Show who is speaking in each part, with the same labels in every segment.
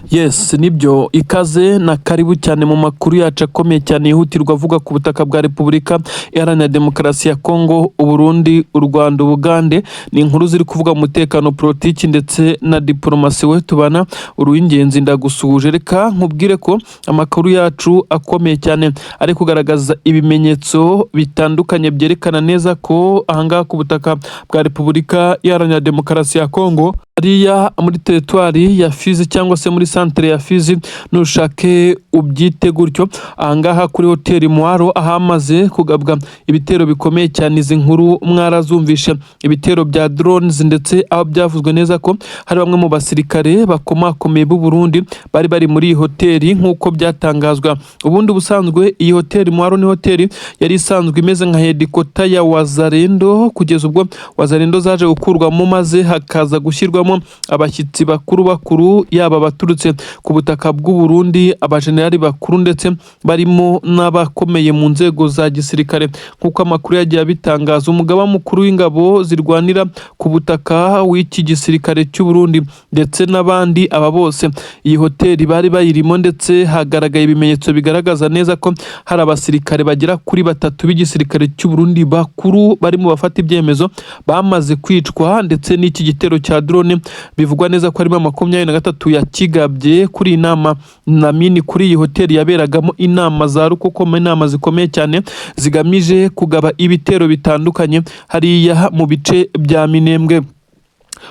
Speaker 1: Yes, nibyo, ikaze na karibu cyane mu makuru yacu akomeye cyane yihutirwa avuga ku butaka bwa Repubulika Iharanira Demokarasi ya Kongo, Uburundi, u Rwanda, Ubugande. Ni inkuru ziri kuvuga umutekano, politiki ndetse na diplomasi. We tubana uruw'ingenzi, ndagusuhuje. Reka nkubwire ko amakuru yacu akomeye cyane ari kugaragaza ibimenyetso bitandukanye byerekana neza ko ahangaha ku butaka bwa Repubulika Iharanira Demokarasi ya Kongo, hariya muri teritwari ya Fizi cyangwa se muri santere ya Fizi, nushake ubyite gutyo, ahangaha kuri hoteli Mwaro ahamaze kugabwa ibitero bikomeye cyane. Izi nkuru mwarazumvishe, ibitero bya drones, ndetse aho byavuzwe neza ko hari bamwe mu basirikare bakomakomeye b'u Burundi bari bari muri iyi hoteli nk'uko byatangazwa. Ubundi ubusanzwe iyi hoteli Mwaro ni hoteli yari isanzwe imeze nka headquarter ya Wazalendo, kugeza ubwo Wazalendo zaje gukurwamo maze hakaza gushyirwamo abashyitsi bakuru bakuru, yaba abaturutse ku butaka bw'u Burundi, abajenerali bakuru ndetse barimo n'abakomeye mu nzego za gisirikare, nk'uko amakuru yagiye abitangaza. Umugaba mukuru w'ingabo zirwanira ku butaka w'iki gisirikare cy'u Burundi ndetse n'abandi, aba bose iyi hoteli bari bayirimo, ndetse hagaragaye ibimenyetso bigaragaza neza ko hari abasirikare bagera kuri batatu b'igisirikare cy'u Burundi bakuru barimo bafata ibyemezo bamaze kwicwa, ndetse n'iki gitero cya drone bivugwa neza ko harimo 23 yakigabye kuri iyi nama na mini kuri iyi hoteli yaberagamo inama za rukokoma, inama zikomeye cyane zigamije kugaba ibitero bitandukanye hariya mu bice bya Minembwe.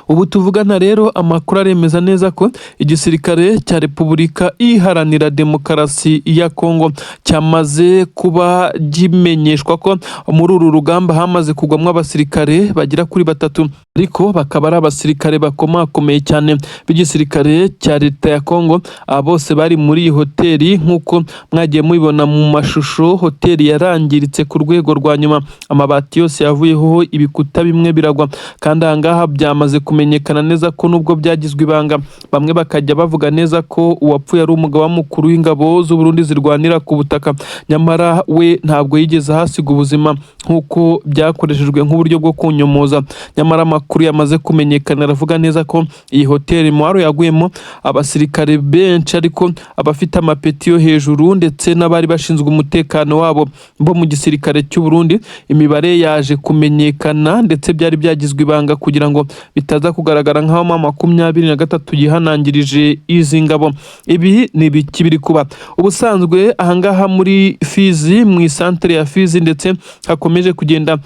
Speaker 1: Ubu tuvugana rero, amakuru aremeza neza ko igisirikare cya Repubulika Iharanira Demokarasi ya Kongo cyamaze kuba kimenyeshwa ko muri uru rugamba hamaze kugwamo abasirikare bagera kuri batatu, ariko bakaba ari abasirikare bakomakomeye cyane b'igisirikare cya leta ya Kongo. Aba bose bari muri iyi hoteli nk'uko mwagiye mubibona mu mashusho. Hoteli yarangiritse ku rwego rwa nyuma, amabati yose yavuyeho, ibikuta bimwe biragwa. Kandi aha ngaha byamaze kumenyekana neza ko nubwo byagizwe ibanga, bamwe bakajya bavuga neza ko uwapfuye ari umugaba mukuru w'ingabo z'u Burundi zirwanira ku butaka, nyamara we ntabwo yigeze ahasiga ubuzima nk'uko byakoreshejwe nk'uburyo bwo kunyomoza. Nyamara amakuru yamaze kumenyekana aravuga neza ko iyi hoteli Mwaro yaguyemo abasirikare benshi, ariko abafite amapeti yo hejuru ndetse n'abari bashinzwe umutekano wabo bo mu gisirikare cy'u Burundi. Imibare yaje kumenyekana, ndetse byari byagizwe ibanga kugira ngo bitaza kugaragara nk'aho M23 yihanangirije izi ngabo. Ibi ni ibiki biri kuba? Ubusanzwe ahangaha muri Fizi, mu isantere ya Fizi, ndetse hakomeje kugenda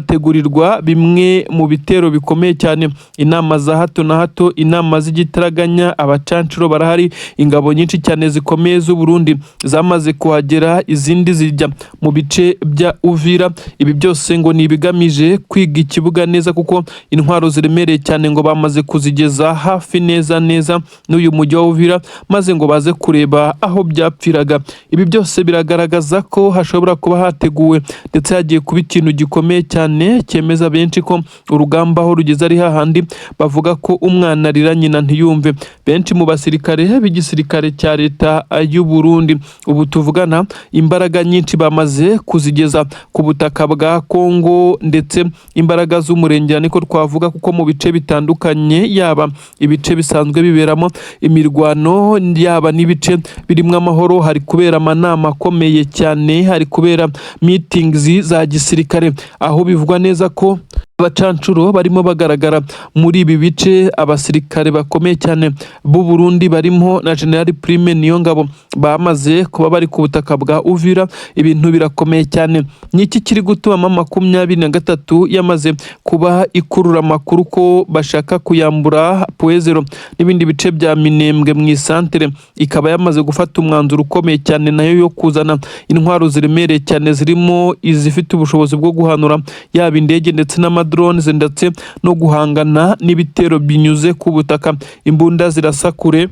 Speaker 1: hanategurirwa bimwe mu bitero bikomeye cyane, inama za hato na hato, inama z'igitaraganya, abacancuro barahari, ingabo nyinshi cyane zikomeye z'u Burundi zamaze kuhagera, izindi zijya mu bice bya Uvira. Ibi byose ngo ni ibigamije kwiga ikibuga neza, kuko intwaro ziremereye cyane ngo bamaze kuzigeza hafi neza neza n'uyu mujyi wa Uvira, maze ngo baze kureba aho byapfiraga. Ibi byose biragaragaza ko hashobora kuba hateguwe ndetse hagiye kuba ikintu gikomeye cyane cyemeza benshi ko urugamba aho rugeze ari hahandi bavuga ko umwana arira nyina ntiyumve. Benshi mu basirikare b'igisirikare cya leta y'u Burundi ubu tuvugana imbaraga nyinshi bamaze kuzigeza ku butaka bwa Kongo, ndetse imbaraga z'umurengera niko twavuga, kuko mu bice bitandukanye, yaba ibice bisanzwe biberamo imirwano, yaba n'ibice birimo amahoro, hari kubera amanama akomeye cyane, hari kubera meetings za gisirikare, aho bivugwa neza ko abacancuro barimo bagaragara muri ibi bice. Abasirikare bakomeye cyane b'u Burundi barimo na General Prime Niyongabo bamaze kuba bari ku butaka bwa Uvira. Ibintu birakomeye cyane. Ni iki kiri gutuma M23 yamaze kuba ikurura amakuru ko bashaka kuyambura Point Zéro n'ibindi bice bya Minembwe mu isantere, ikaba yamaze gufata umwanzuro ukomeye cyane nayo yo kuzana intwaro ziremereye cyane, zirimo izifite ubushobozi bwo guhanura yaba indege ndetse n'amadrones, ndetse no guhangana n'ibitero binyuze ku butaka, imbunda zirasa kure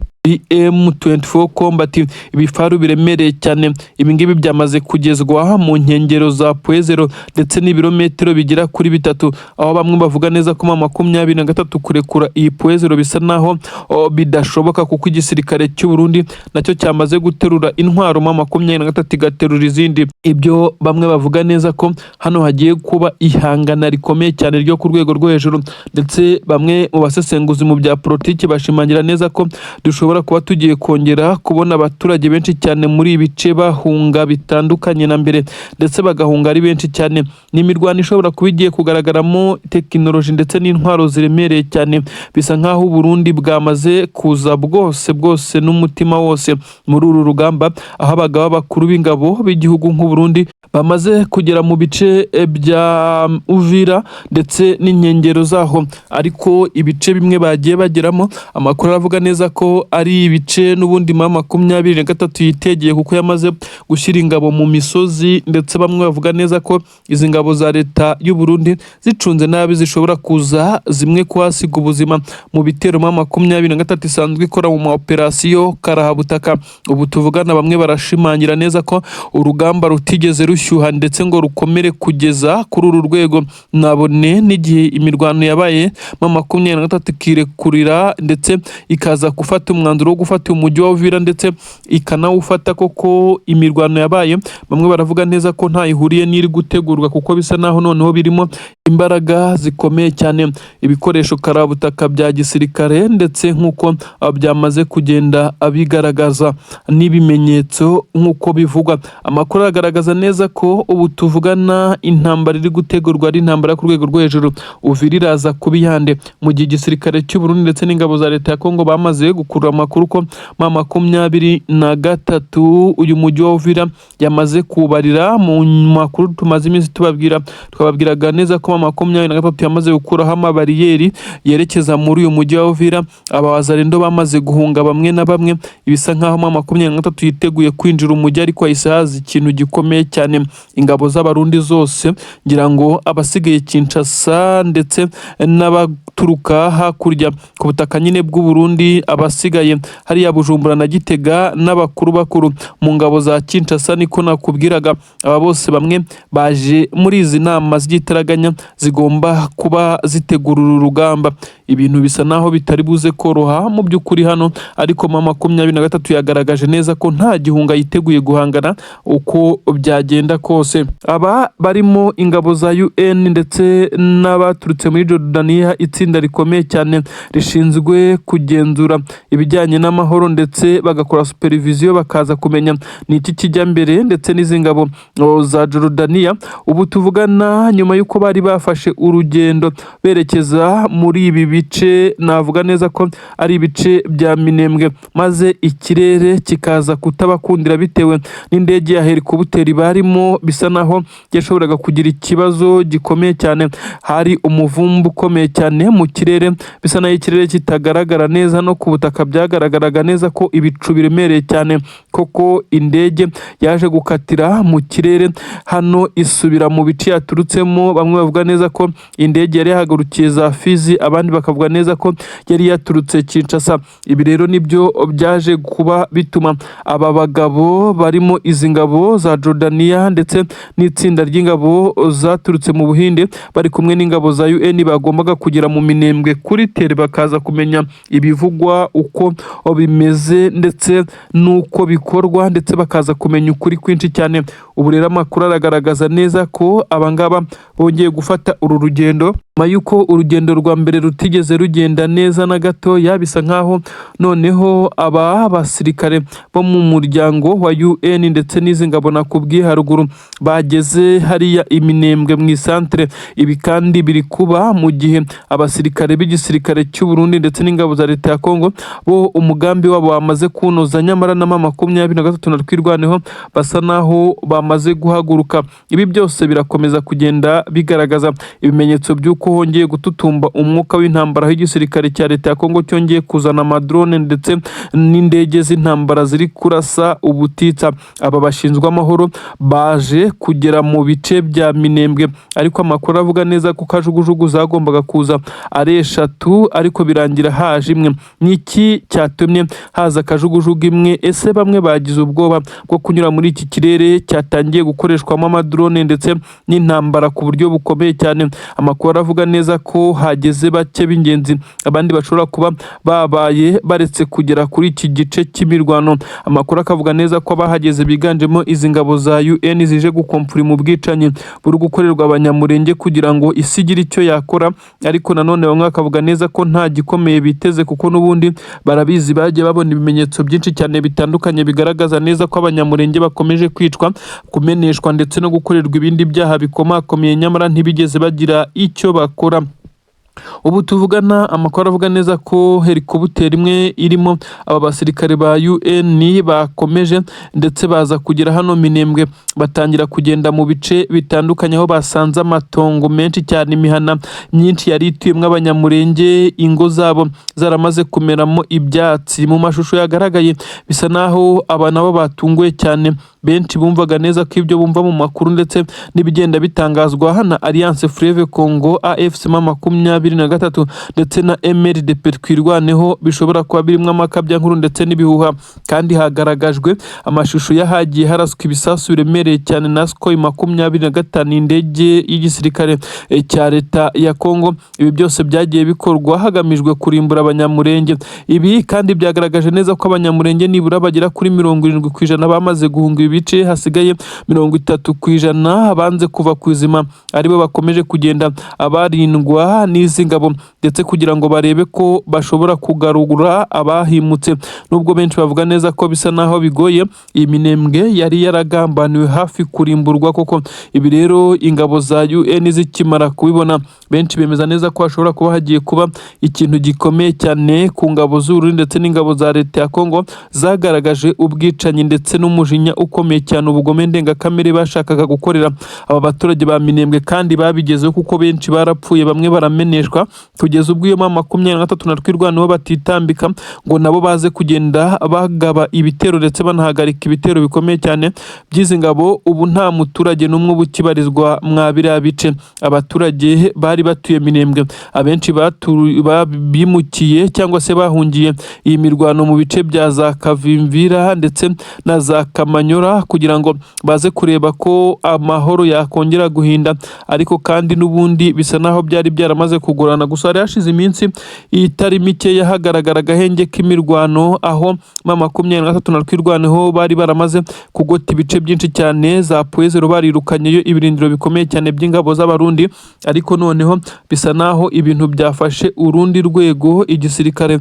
Speaker 1: M24 Combat, ibifaru biremereye cyane? Ibi ngibi byamaze kugezwa mu nkengero za Point Zéro ndetse n'ibirometero bigera kuri 3, aho bamwe bavuga neza ko M23 kurekura iyi Point Zéro bisa naho bidashoboka, kuko igisirikare cy'u Burundi nacyo cyamaze guterura intwaro, M23 igaterura izindi. Ibyo bamwe bavuga neza ko hano hagiye kuba ihangana rikomeye cyane ryo ku rwego rwo hejuru, ndetse bamwe mu basesenguzi mu bya politiki bashimangira neza ko dushobora Dushobora kuba tugiye kongera kubona abaturage benshi cyane muri ibi bice bahunga bitandukanye na mbere, ndetse bagahunga ari benshi cyane. Ni imirwano ishobora kuba igiye kugaragaramo tekinoloji ndetse n'intwaro ziremereye cyane. Bisa nk'aho Uburundi bwamaze kuza bwose bwose n'umutima wose muri uru rugamba, aho abagaba bakuru b'ingabo b'igihugu nk'Uburundi bamaze kugera mu bice bya Uvira ndetse n'inkengero zaho. Ariko ibice bimwe bagiye bageramo, amakuru aravuga neza ko ari ibice n'ubundi M23 yitegeye, kuko yamaze gushyira ingabo mu misozi, ndetse bamwe bavuga neza ko izi ngabo za leta y'u Burundi zicunze nabi zishobora kuza zimwe kuhasiga ubuzima mu bitero M23 isanzwe ikora mu ma operasiyo karahabutaka. Ubu tuvugana bamwe barashimangira neza ko urugamba rutigeze rushyuha ndetse ngo rukomere kugeza kuri uru rwego, nabone n'igihe imirwano yabaye M23 ikirekurira ndetse ikaza gufata umwanzuro wo gufata umujyi wa Uvira ndetse ikanawufata koko. Imirwano yabaye, bamwe baravuga neza ko nta ihuriye n'iri gutegurwa, kuko bisa naho noneho birimo imbaraga zikomeye cyane, ibikoresho karabutaka bya gisirikare, ndetse nk'uko byamaze kugenda bigaragaza n'ibimenyetso nk'uko bivugwa. Amakuru agaragaza neza ko ubu tuvugana intambara iri gutegurwa ari intambara ku rwego rwo hejuru. Uvira iraza kuba iyande mu gihe igisirikare cy'u Burundi ndetse n'ingabo za leta ya Kongo bamaze gukurura amakuru ko M23 uyu mujyi wa Uvira yamaze kubarira? Mu makuru tumaze iminsi tubabwira, twababwiraga neza ko M23 yamaze gukuraho amabariyeri yerekeza muri uyu mujyi wa Uvira. Aba Wazalendo bamaze guhunga bamwe na bamwe. Ibisa nkaho M23 yiteguye kwinjira umujyi, ariko hahise haza ikintu gikomeye cyane. Ingabo z'Abarundi zose, ngira ngo abasigaye Kinshasa ndetse n'abaturuka hakurya ku butaka nyine bw'u Burundi, abasigaye hariya Bujumbura na Gitega, n'abakuru bakuru mu ngabo za Kinshasa, niko nakubwiraga, aba bose bamwe baje muri izi nama z'igitaraganya zigomba kuba zitegura uru rugamba. Ibintu bisa naho bitari buze koroha mu by'ukuri hano, ariko M23 yagaragaje neza ko nta gihunga, yiteguye guhangana uko byagenda kose. Aba barimo ingabo za UN ndetse n'abaturutse muri Jordania, itsinda rikomeye cyane rishinzwe kugenzura ibijyanye n'amahoro ndetse bagakora supervision, bakaza kumenya ni iki kijya mbere, ndetse n'izi ngabo za Jordania, ubu tuvugana nyuma y'uko bari bafashe urugendo berekeza muri ibi bice, navuga neza ko ari ibice bya Minembwe, maze ikirere kikaza kutabakundira bitewe n'indege ya helikopteri barimo, bisa naho yashoboraga kugira ikibazo gikomeye cyane. Hari umuvumbu ukomeye cyane mu kirere, bisa naho ikirere kitagaragara neza, no ku butaka byagaragaraga neza ko ibicu biremereye cyane. Koko indege yaje gukatira mu kirere hano, isubira mu bice yaturutsemo. Bamwe bavuga neza ko indege yari yahagurukiye za Fizi, abandi bakavuga neza ko yari yaturutse Kinshasa. Ibi rero nibyo byaje kuba bituma aba bagabo barimo izi ngabo za Jordania ndetse n'itsinda ry'ingabo zaturutse mu Buhinde bari kumwe n'ingabo za UN bagombaga kugera mu Minembwe kuri terrain, bakaza kumenya ibivugwa uko bimeze ndetse n'uko bikorwa, ndetse bakaza kumenya ukuri kwinshi cyane. Ubu rero amakuru aragaragaza neza ko abangaba bongeye gufata uru rugendo nyuma y'uko urugendo rwa mbere rutigeze rugenda neza na gatoya. Bisa nkaho noneho aba basirikare bo mu muryango wa UN ndetse n'izi ngabo nakubwiye haruguru bageze hariya Iminembwe mu isantere. Ibi kandi biri kuba mu gihe abasirikare b'igisirikare cy'u Burundi ndetse n'ingabo za leta ya Kongo bo umugambi wabo bamaze kunoza, nyamara na M23 na Twirwaneho basa naho bamaze guhaguruka. Ibi byose birakomeza kugenda bigaragaza ibimenyetso by'uko hongeye gututumba umwuka w'intambara, aho igisirikare cya leta ya Kongo cyongeye kuzana amadrone ndetse n'indege z'intambara ziri kurasa ubutitsa. Aba bashinzwe amahoro baje kugera mu bice bya Minembwe, ariko amakuru avuga neza ko kajugujugu zagombaga kuza ari eshatu, ariko birangira haje imwe. Ni iki cyatumye haza kajugujugu imwe? Ese bamwe bagize ubwoba bwo kunyura muri iki kirere cyatangiye hatangiye gukoreshwamo amadrone ndetse n'intambara ku buryo bukomeye cyane. Amakuru aravuga neza ko hageze bake b'ingenzi, abandi bashobora kuba babaye baretse kugera kuri iki gice cy'imirwano. Amakuru akavuga neza ko abahageze biganjemo izi ngabo za UN zije gukomfurima ubwicanyi buri gukorerwa Abanyamurenge kugira ngo isi igire icyo yakora, ariko nanone bamwe bakavuga neza ko nta gikomeye biteze, kuko n'ubundi barabizi, bagiye babona ibimenyetso byinshi cyane bitandukanye bigaragaza neza ko Abanyamurenge bakomeje kwicwa, kumeneshwa ndetse no gukorerwa ibindi byaha bikomakomeye, nyamara ntibigeze bagira icyo bakora. Ubu tuvugana, amakuru avuga neza ko helikopteri imwe irimo aba basirikare ba UN bakomeje ndetse baza kugera hano Minembwe, batangira kugenda mu bice bitandukanye aho basanze amatongo menshi cyane, imihana myinshi yari ituyemo Abanyamurenge, ingo zabo zaramaze kumeramo ibyatsi. Mu mashusho yagaragaye bisa naho aba nabo batunguwe cyane. Benshi bumvaga neza ko ibyo bumva mu makuru ndetse n'ibigenda bitangazwa na Alliance Fleuve Congo, AFC M23 ndetse na MRDP Twirwaneho bishobora kuba birimo amakabyankuru ndetse n'ibihuha. Kandi hagaragajwe amashusho y'ahagiye haraswa ibisasu biremereye cyane na Sukhoi 25, indege y'igisirikare cya leta ya Congo. Ibi byose byagiye bikorwa hagamijwe kurimbura Abanyamurenge. Ibi kandi byagaragaje neza ko Abanyamurenge nibura bagera kuri 70% bamaze guhunga ibi bice, hasigaye 30% banze kuva ku izima, aribo bakomeje kugenda abarindwa n'izi ngabo, ndetse kugira ngo barebe ko bashobora kugarura abahimutse, nubwo benshi bavuga neza ko bisa naho bigoye. Iyi Minembwe yari yaragambaniwe hafi kurimburwa koko. Ibi rero ingabo za UN zikimara kubibona, benshi bemeza neza ko hashobora kuba hagiye kuba ikintu gikomeye cyane ku ngabo z'Uburundi ndetse n'ingabo za leta ya Congo zagaragaje ubwicanyi ndetse n'umujinya ukomeye cyane, ubugome ndengakamere bashakaga gukorera aba baturage ba Minembwe, kandi babigezeho kuko benshi barapfuye, bamwe barameneshwa, kugeza ubwo iyo M23 na Twirwaneho batitambika ngo nabo baze kugenda bagaba ibitero ndetse banahagarika ibitero bikomeye cyane by'izi ngabo. Ubu nta muturage n'umwe uba ukibarizwa mwa biriya bice. Abaturage bari batuye Minembwe abenshi bimukiye cyangwa se bahungiye iyi mirwano mu bice bya za Kavimvira ndetse na za Kamanyora kugira ngo baze kureba ko amahoro yakongera guhinda, ariko kandi n'ubundi bisa naho byari byaramaze kugorana. Gusa hari hashize iminsi itari mikeya hagaragara agahenge k'imirwano, aho M23 na Twirwaneho bari baramaze kugota ibice byinshi cyane, za Point Zéro barirukanyeyo ibirindiro bikomeye cyane by'ingabo z'Abarundi, ariko noneho bisa naho ibintu byafashe urundi rwego. Igisirikare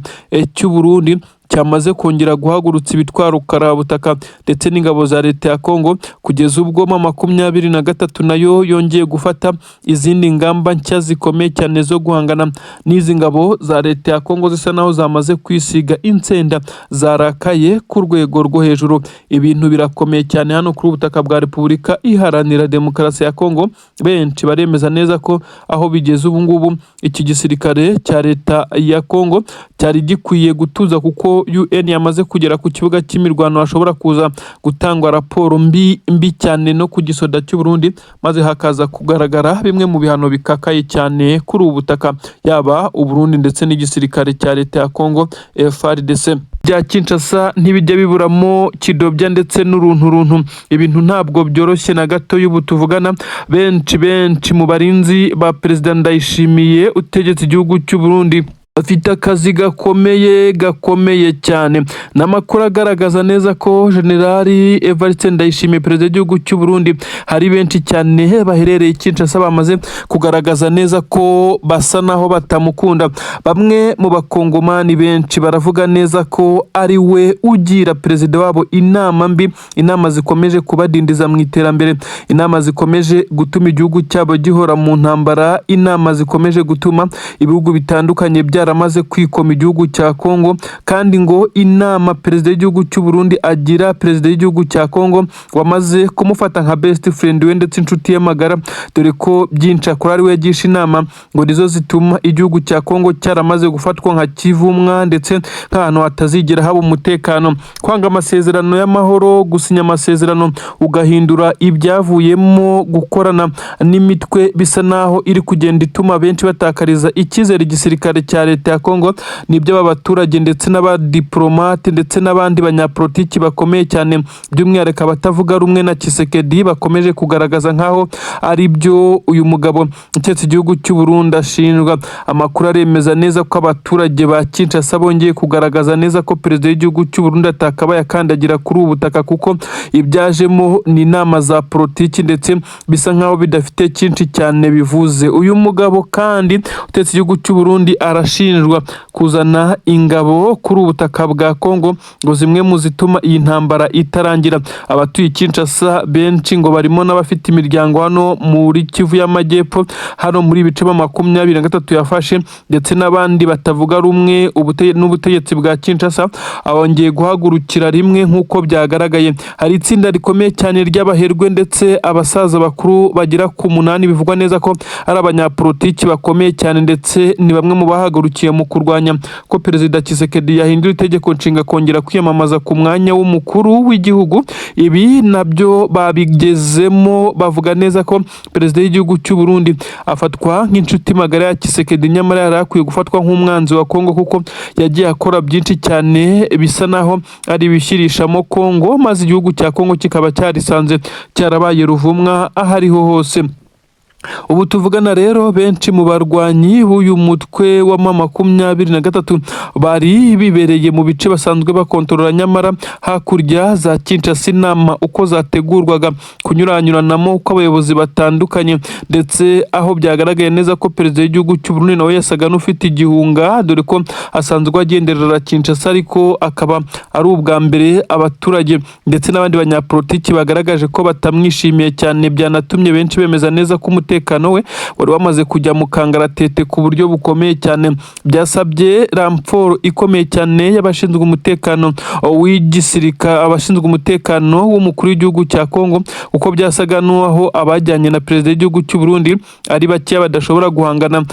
Speaker 1: cy'u Burundi cyamaze kongera guhagurutsa ibitwaro karabutaka ndetse n'ingabo za leta ya Congo, kugeza ubwo M23 nayo yongeye gufata izindi ngamba nshya zikomeye cyane zo guhangana n'izi ngabo za leta ya Congo zisa naho zamaze kwisiga insenda, zarakaye ku rwego rwo hejuru. Ibintu birakomeye cyane hano kuri ubutaka bwa Repubulika Iharanira Demokarasi ya Congo. Benshi baremeza neza ko aho bigeze ubu ngubu iki gisirikare cya leta ya Congo cyari gikwiye gutuza, kuko UN yamaze kugera ku kibuga cy'imirwano, hashobora kuza gutangwa raporo mbi mbi cyane no ku gisoda cy'u Burundi, maze hakaza kugaragara bimwe mu bihano bikakaye cyane kuri ubu butaka, yaba u Burundi ndetse n'igisirikare cya leta ya Congo FARDC. Bya Kinshasa ntibijya biburamo kidobya ndetse n'urunturuntu. Ibintu ntabwo byoroshye na gato. Y'ubu tuvugana, benshi benshi mu barinzi ba Perezida Ndayishimiye utegetse igihugu cy'u Burundi bafite akazi gakomeye gakomeye cyane. N'amakuru agaragaza neza ko Generali Evariste Ndayishimiye, perezida w'igihugu cy'u Burundi, hari benshi cyane baherereye Kinshasa bamaze kugaragaza neza ko basa naho batamukunda. Bamwe mu bakongomani benshi baravuga neza ko ari we ugira perezida wabo inama mbi, inama zikomeje kubadindiza mu iterambere, inama zikomeje gutuma igihugu cyabo gihora mu ntambara, inama zikomeje gutuma ibihugu bitandukanye byaramaze kwikoma igihugu cya Kongo. Kandi ngo inama perezida w'igihugu cy'u Burundi agira perezida w'igihugu cya Kongo, wamaze kumufata nka best friend we ndetse inshuti ye magara, dore ko byinshi akora ari we yagisha inama, ngo nizo zituma igihugu cya Kongo cyaramaze gufatwa nka kivumwa ndetse nk'ahantu hatazigera haba umutekano. Kwanga amasezerano y'amahoro, gusinya amasezerano ugahindura ibyavuyemo, gukorana n'imitwe bisa naho iri kugenda ituma benshi batakariza icyizere igisirikare cya leta. leta ya Kongo nibyo aba baturage ndetse n'abadiplomate ndetse n'abandi banyapolitiki bakomeye cyane, by'umwihariko abatavuga rumwe na Tshisekedi, bakomeje kugaragaza nk'aho ari byo uyu mugabo uketse igihugu cy'u Burundi ashinjwa. Amakuru aremeza neza ko abaturage ba Kinshasa bongeye kugaragaza neza ko perezida w'igihugu cy'u Burundi atakabaye akandagira kuri ubu butaka, kuko ibyajemo ni inama za politiki ndetse bisa nkaho bidafite cyinshi cyane bivuze. Uyu mugabo kandi utetse igihugu cy'u Burundi arashinjwa kuzana ingabo kuri ubu butaka bwa Kongo, ngo zimwe mu zituma iyi ntambara itarangira. Abatuye Kinshasa benshi ngo barimo n'abafite imiryango hano muri Kivu y'Amajyepfo, hano muri ibice 23 yafashe, ndetse n'abandi batavuga rumwe n'ubutegetsi bwa Kinshasa abongeye guhagurukira rimwe. Nk'uko byagaragaye, hari itsinda rikomeye cyane ry'abaherwe ndetse abasaza bakuru bagera ku 8, bivugwa neza ko ari abanyapolitiki bakomeye cyane, ndetse ni bamwe mu bahagurukiye mu kurwanya ko perezida Tshisekedi yahindura itegeko nshinga kongera kwiyamamaza ku mwanya w'umukuru w'igihugu. Ibi nabyo babigezemo bavuga neza ko perezida w'igihugu cy'u Burundi afatwa nk'inshuti magara ya Tshisekedi, nyamara yari akwiye gufatwa nk'umwanzi wa Kongo, kuko yagiye akora byinshi cyane bisa naho ari ibishyirishamo Kongo, maze igihugu cya Kongo kikaba cyarisanze cyarabaye ruvumwa aho ariho hose. Ubu tuvugana rero, benshi mu barwanyi b'uyu mutwe wa M23 bari bibereye mu bice basanzwe bakontorora, nyamara hakurya za Kinshasa inama uko zategurwaga, kunyuranyuranamo uko abayobozi batandukanye, ndetse aho byagaragaye neza ko perezida w'igihugu cy'u Burundi nawe yasaga n'ufite igihunga, dore ko asanzwe agenderera Kinshasa, ariko akaba ari ubwa mbere abaturage ndetse n'abandi banyapolitiki bagaragaje ko batamwishimiye cyane. Byanatumye benshi bemeza neza ko umutekano we wari wamaze kujya mu kangaratete ku buryo bukomeye cyane. Byasabye renfort ikomeye cyane y'abashinzwe umutekano w'igisirikare, abashinzwe umutekano w'umukuru w'igihugu cya Kongo, kuko byasaga n'aho abajyanye na perezida w'igihugu cy'u Burundi ari bakeya badashobora guhangana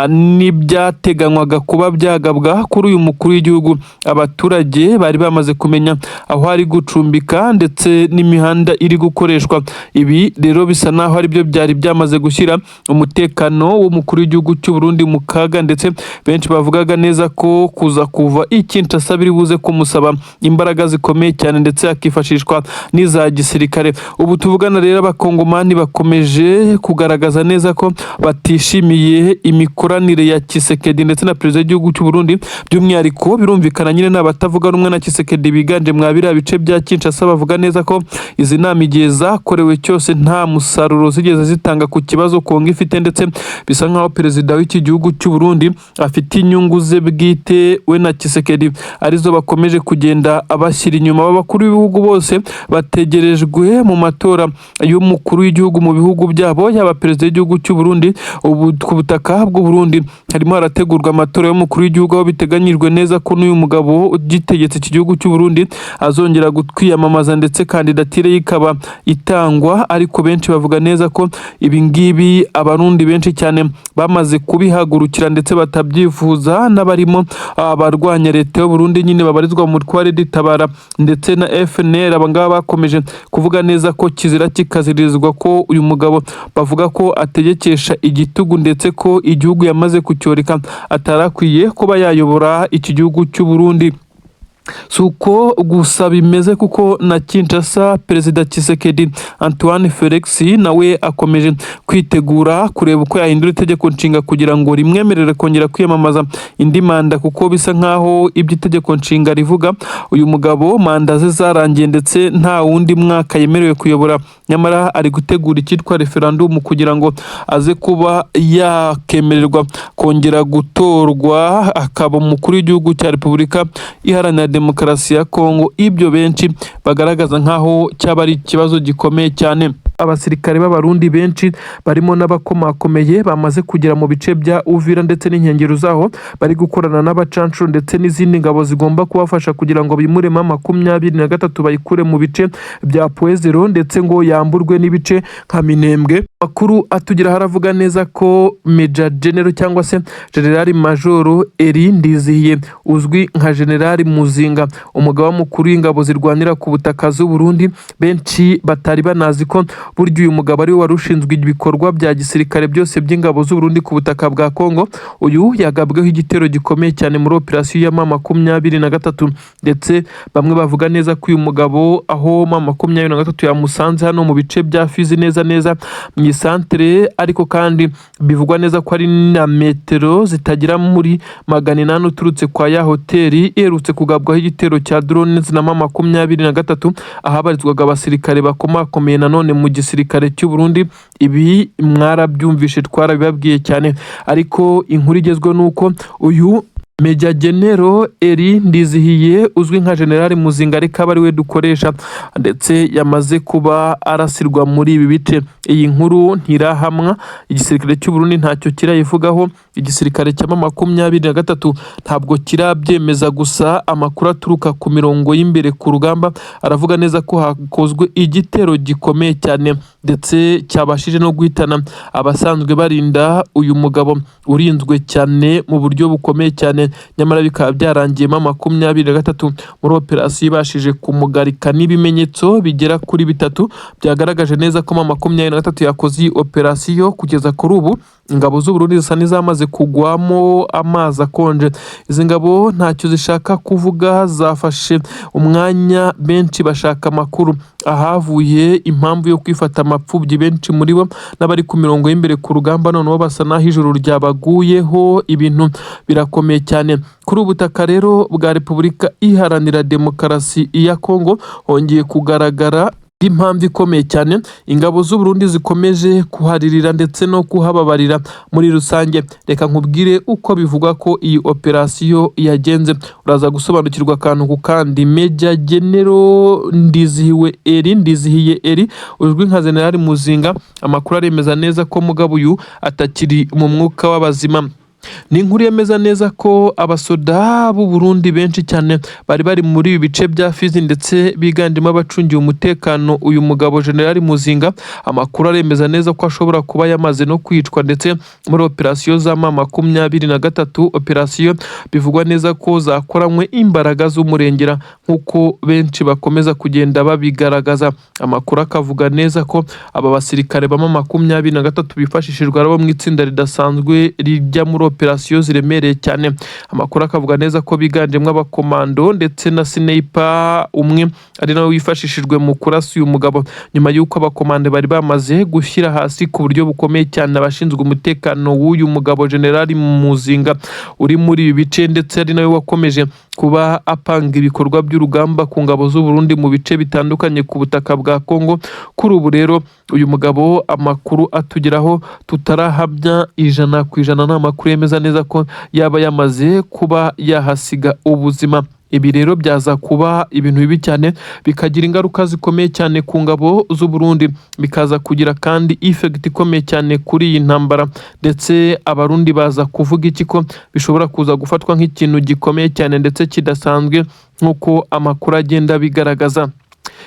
Speaker 1: n'ibyateganywaga kuba byagabwa kuri uyu mukuru w'igihugu. Abaturage bari bamaze kumenya aho ari gucumbika ndetse n'imihanda iri gukoreshwa. Ibi rero bisa naho aribyo byari byamaze gushyira umutekano w'umukuru w'igihugu cy'u Burundi mu kaga, ndetse benshi bavugaga neza ko kuza kuva i Kinshasa biri buze kumusaba imbaraga zikomeye cyane, ndetse hakifashishwa n'iza gisirikare. Ubu tuvugana rero, abakongomani bakomeje kugaragaza neza ko batishimiye imikoranire ya Tshisekedi ndetse na perezida w'igihugu cy'u Burundi. By'umwihariko birumvikana nyine n'abatavuga rumwe na Tshisekedi biganje mwa biriya bice bya Kinshasa, bavuga neza ko izi nama igihe zakorewe cyose nta musaruro zigeze zitanga ku kibazo Kongo ifite, ndetse bisa nkaho perezida w'iki gihugu cy'u Burundi afite inyungu ze bwite we na Tshisekedi arizo bakomeje kugenda abashyira inyuma. Aba bakuru b'ibihugu bose bategerejwe mu matora y'umukuru w'igihugu mu bihugu byabo, yaba perezida w'igihugu cy'u Burundi. Ubu ku butaka bw'u Burundi harimo harategurwa amatora y'umukuru w'igihugu, aho biteganyijwe neza ko n'uyu mugabo ugitegetse iki gihugu cy'u Burundi azongera kwiyamamaza, ndetse kandidatire ye ikaba itangwa. Ariko benshi bavuga neza ko ibi ngibi abarundi benshi cyane bamaze kubihagurukira ndetse batabyifuza, n'abarimo abarwanya leta y'u Burundi nyine babarizwa mu mutwe wa RED Tabara ndetse na FNL. Aba ngaba bakomeje kuvuga neza ko kizira kikazirizwa ko uyu mugabo bavuga ko ategekesha igitugu, ndetse ko igihugu yamaze kucyoreka, atarakwiye kuba yayobora iki gihugu cy'u Burundi. Si uko gusa bimeze, kuko na Kinshasa perezida Tshisekedi Antoine Felix nawe akomeje kwitegura kureba uko yahindura itegeko nshinga kugira ngo rimwemerere kongera kwiyamamaza indi manda, kuko bisa nkaho ibyo itegeko nshinga rivuga uyu mugabo manda ze zarangiye, ndetse nta wundi mwaka yemerewe kuyobora. Nyamara ari gutegura icyitwa referandumu kugira ngo aze kuba yakemererwa kongera gutorwa akaba umukuru w'igihugu cya Repubulika Iharanira Demokarasi ya Kongo. Ibyo benshi bagaragaza nkaho cyaba ari ikibazo gikomeye cyane. Abasirikare b'abarundi benshi barimo n'abakomakomeye bamaze kugera mu bice bya Uvira ndetse n'inkengero zaho, bari gukorana n'abacancuro ndetse n'izindi ngabo zigomba kubafasha kugira ngo bimure M23 bayikure mu bice bya Point Zéro, ndetse ngo yamburwe n'ibice nka Minembwe. Makuru atugira haravuga neza ko Major General cyangwa se General Major Elie Ndizihiye, uzwi nka General Muzinga, umugaba mukuru w'ingabo zirwanira ku butaka z'u Burundi, benshi batari banazi ko Burya uyu mugabo ari we wari ushinzwe ibikorwa bya gisirikare byose by'ingabo z'u Burundi ku butaka bwa Kongo. Uyu yagabweho igitero gikomeye cyane muri operasiyo ya M23, ndetse bamwe bavuga neza ko uyu mugabo aho M23 yamusanze hano mu bice bya Fizi neza neza mu isantere, ariko kandi bivugwa neza ko ari na metero zitagera muri 800 uturutse kwa ya hoteli iherutse kugabwaho igitero cya drones na M23, ahabarizwaga abasirikare bakomakomeye nanone mu gisirikare cy'u Burundi. Ibi mwarabyumvishe, twarabibabwiye cyane, ariko inkuru igezweho ni uko uyu Meja General Eri Ndizihiye uzwi nka General Muzinga, ariko aba ari we dukoresha, ndetse yamaze kuba arasirwa muri ibi bice. Iyi nkuru ntirahamwa, igisirikare cy'u Burundi ntacyo kirayivugaho, igisirikare cya M23 ntabwo kirabyemeza, gusa amakuru aturuka ku mirongo y'imbere ku rugamba aravuga neza ko hakozwe igitero gikomeye cyane, ndetse cyabashije no guhitana abasanzwe barinda uyu mugabo urinzwe cyane mu buryo bukomeye cyane, nyamara bikaba byarangiye M23 muri operasiyo ibashije kumugarika n'ibimenyetso bigera kuri bitatu byagaragaje neza ko M23 yakoze iyi operasiyo. Kugeza kuri ubu ingabo z'u Burundi zisa n'izamaze kugwamo amazi akonje. Izi ngabo ntacyo zishaka kuvuga, zafashe umwanya benshi bashaka amakuru ahavuye impamvu yo kwifata amapfubyi. Benshi muri bo n'abari ku mirongo y'imbere ku rugamba noneho basa n'aho ijuru ryabaguyeho, ibintu birakomeye cyane. Kuri ubu butaka rero bwa Repubulika Iharanira Demokarasi ya Kongo hongeye kugaragara impamvu ikomeye cyane ingabo z'u Burundi zikomeje kuharirira ndetse no kuhababarira muri rusange. Reka nkubwire uko bivugwa ko iyi operasiyo yagenze, uraza gusobanukirwa akantu ku kandi. Meja General Ndizihiwe Eri, Ndizihiye Eri uzwi nka General Muzinga, amakuru aremeza neza ko mugabo uyu atakiri mu mwuka w'abazima. Ni inkuru yemeza neza ko abasoda b'u Burundi benshi cyane bari bari muri ibi bice bya Fizi, ndetse biganjemo abacungiye umutekano uyu mugabo General Muzinga. Amakuru aremeza neza ko ashobora kuba yamaze no kwicwa, ndetse muri operasiyo za M23, operasiyo bivugwa neza ko zakoranywe imbaraga z'umurengera nk'uko benshi bakomeza kugenda babigaragaza. Amakuru akavuga neza ko aba basirikare ba M23 bifashishijwe ari abo mu itsinda ridasanzwe rijya muri operasiyo ziremereye cyane. Amakuru akavuga neza ko biganjemo abakomando ndetse na sniper umwe ari nawe wifashishijwe mu kurasa uyu mugabo, nyuma y'uko abakomando bari bamaze gushyira hasi ku buryo bukomeye cyane abashinzwe umutekano w'uyu mugabo General Muzinga uri muri ibi bice, ndetse ari nawe wakomeje kuba apanga ibikorwa by'urugamba ku ngabo z'u Burundi mu bice bitandukanye ku butaka bwa Kongo. Kuri ubu rero uyu mugabo amakuru atugeraho tutarahamya 100%, ni amakuru yemeza neza ko yaba yamaze kuba yahasiga ubuzima. Ibi rero byaza kuba ibintu bibi cyane, bikagira ingaruka zikomeye cyane ku ngabo z'u Burundi, bikaza kugira kandi effect ikomeye cyane kuri iyi ntambara. Ndetse Abarundi baza kuvuga iki ko bishobora kuza gufatwa nk'ikintu gikomeye cyane ndetse kidasanzwe nk'uko amakuru agenda abigaragaza.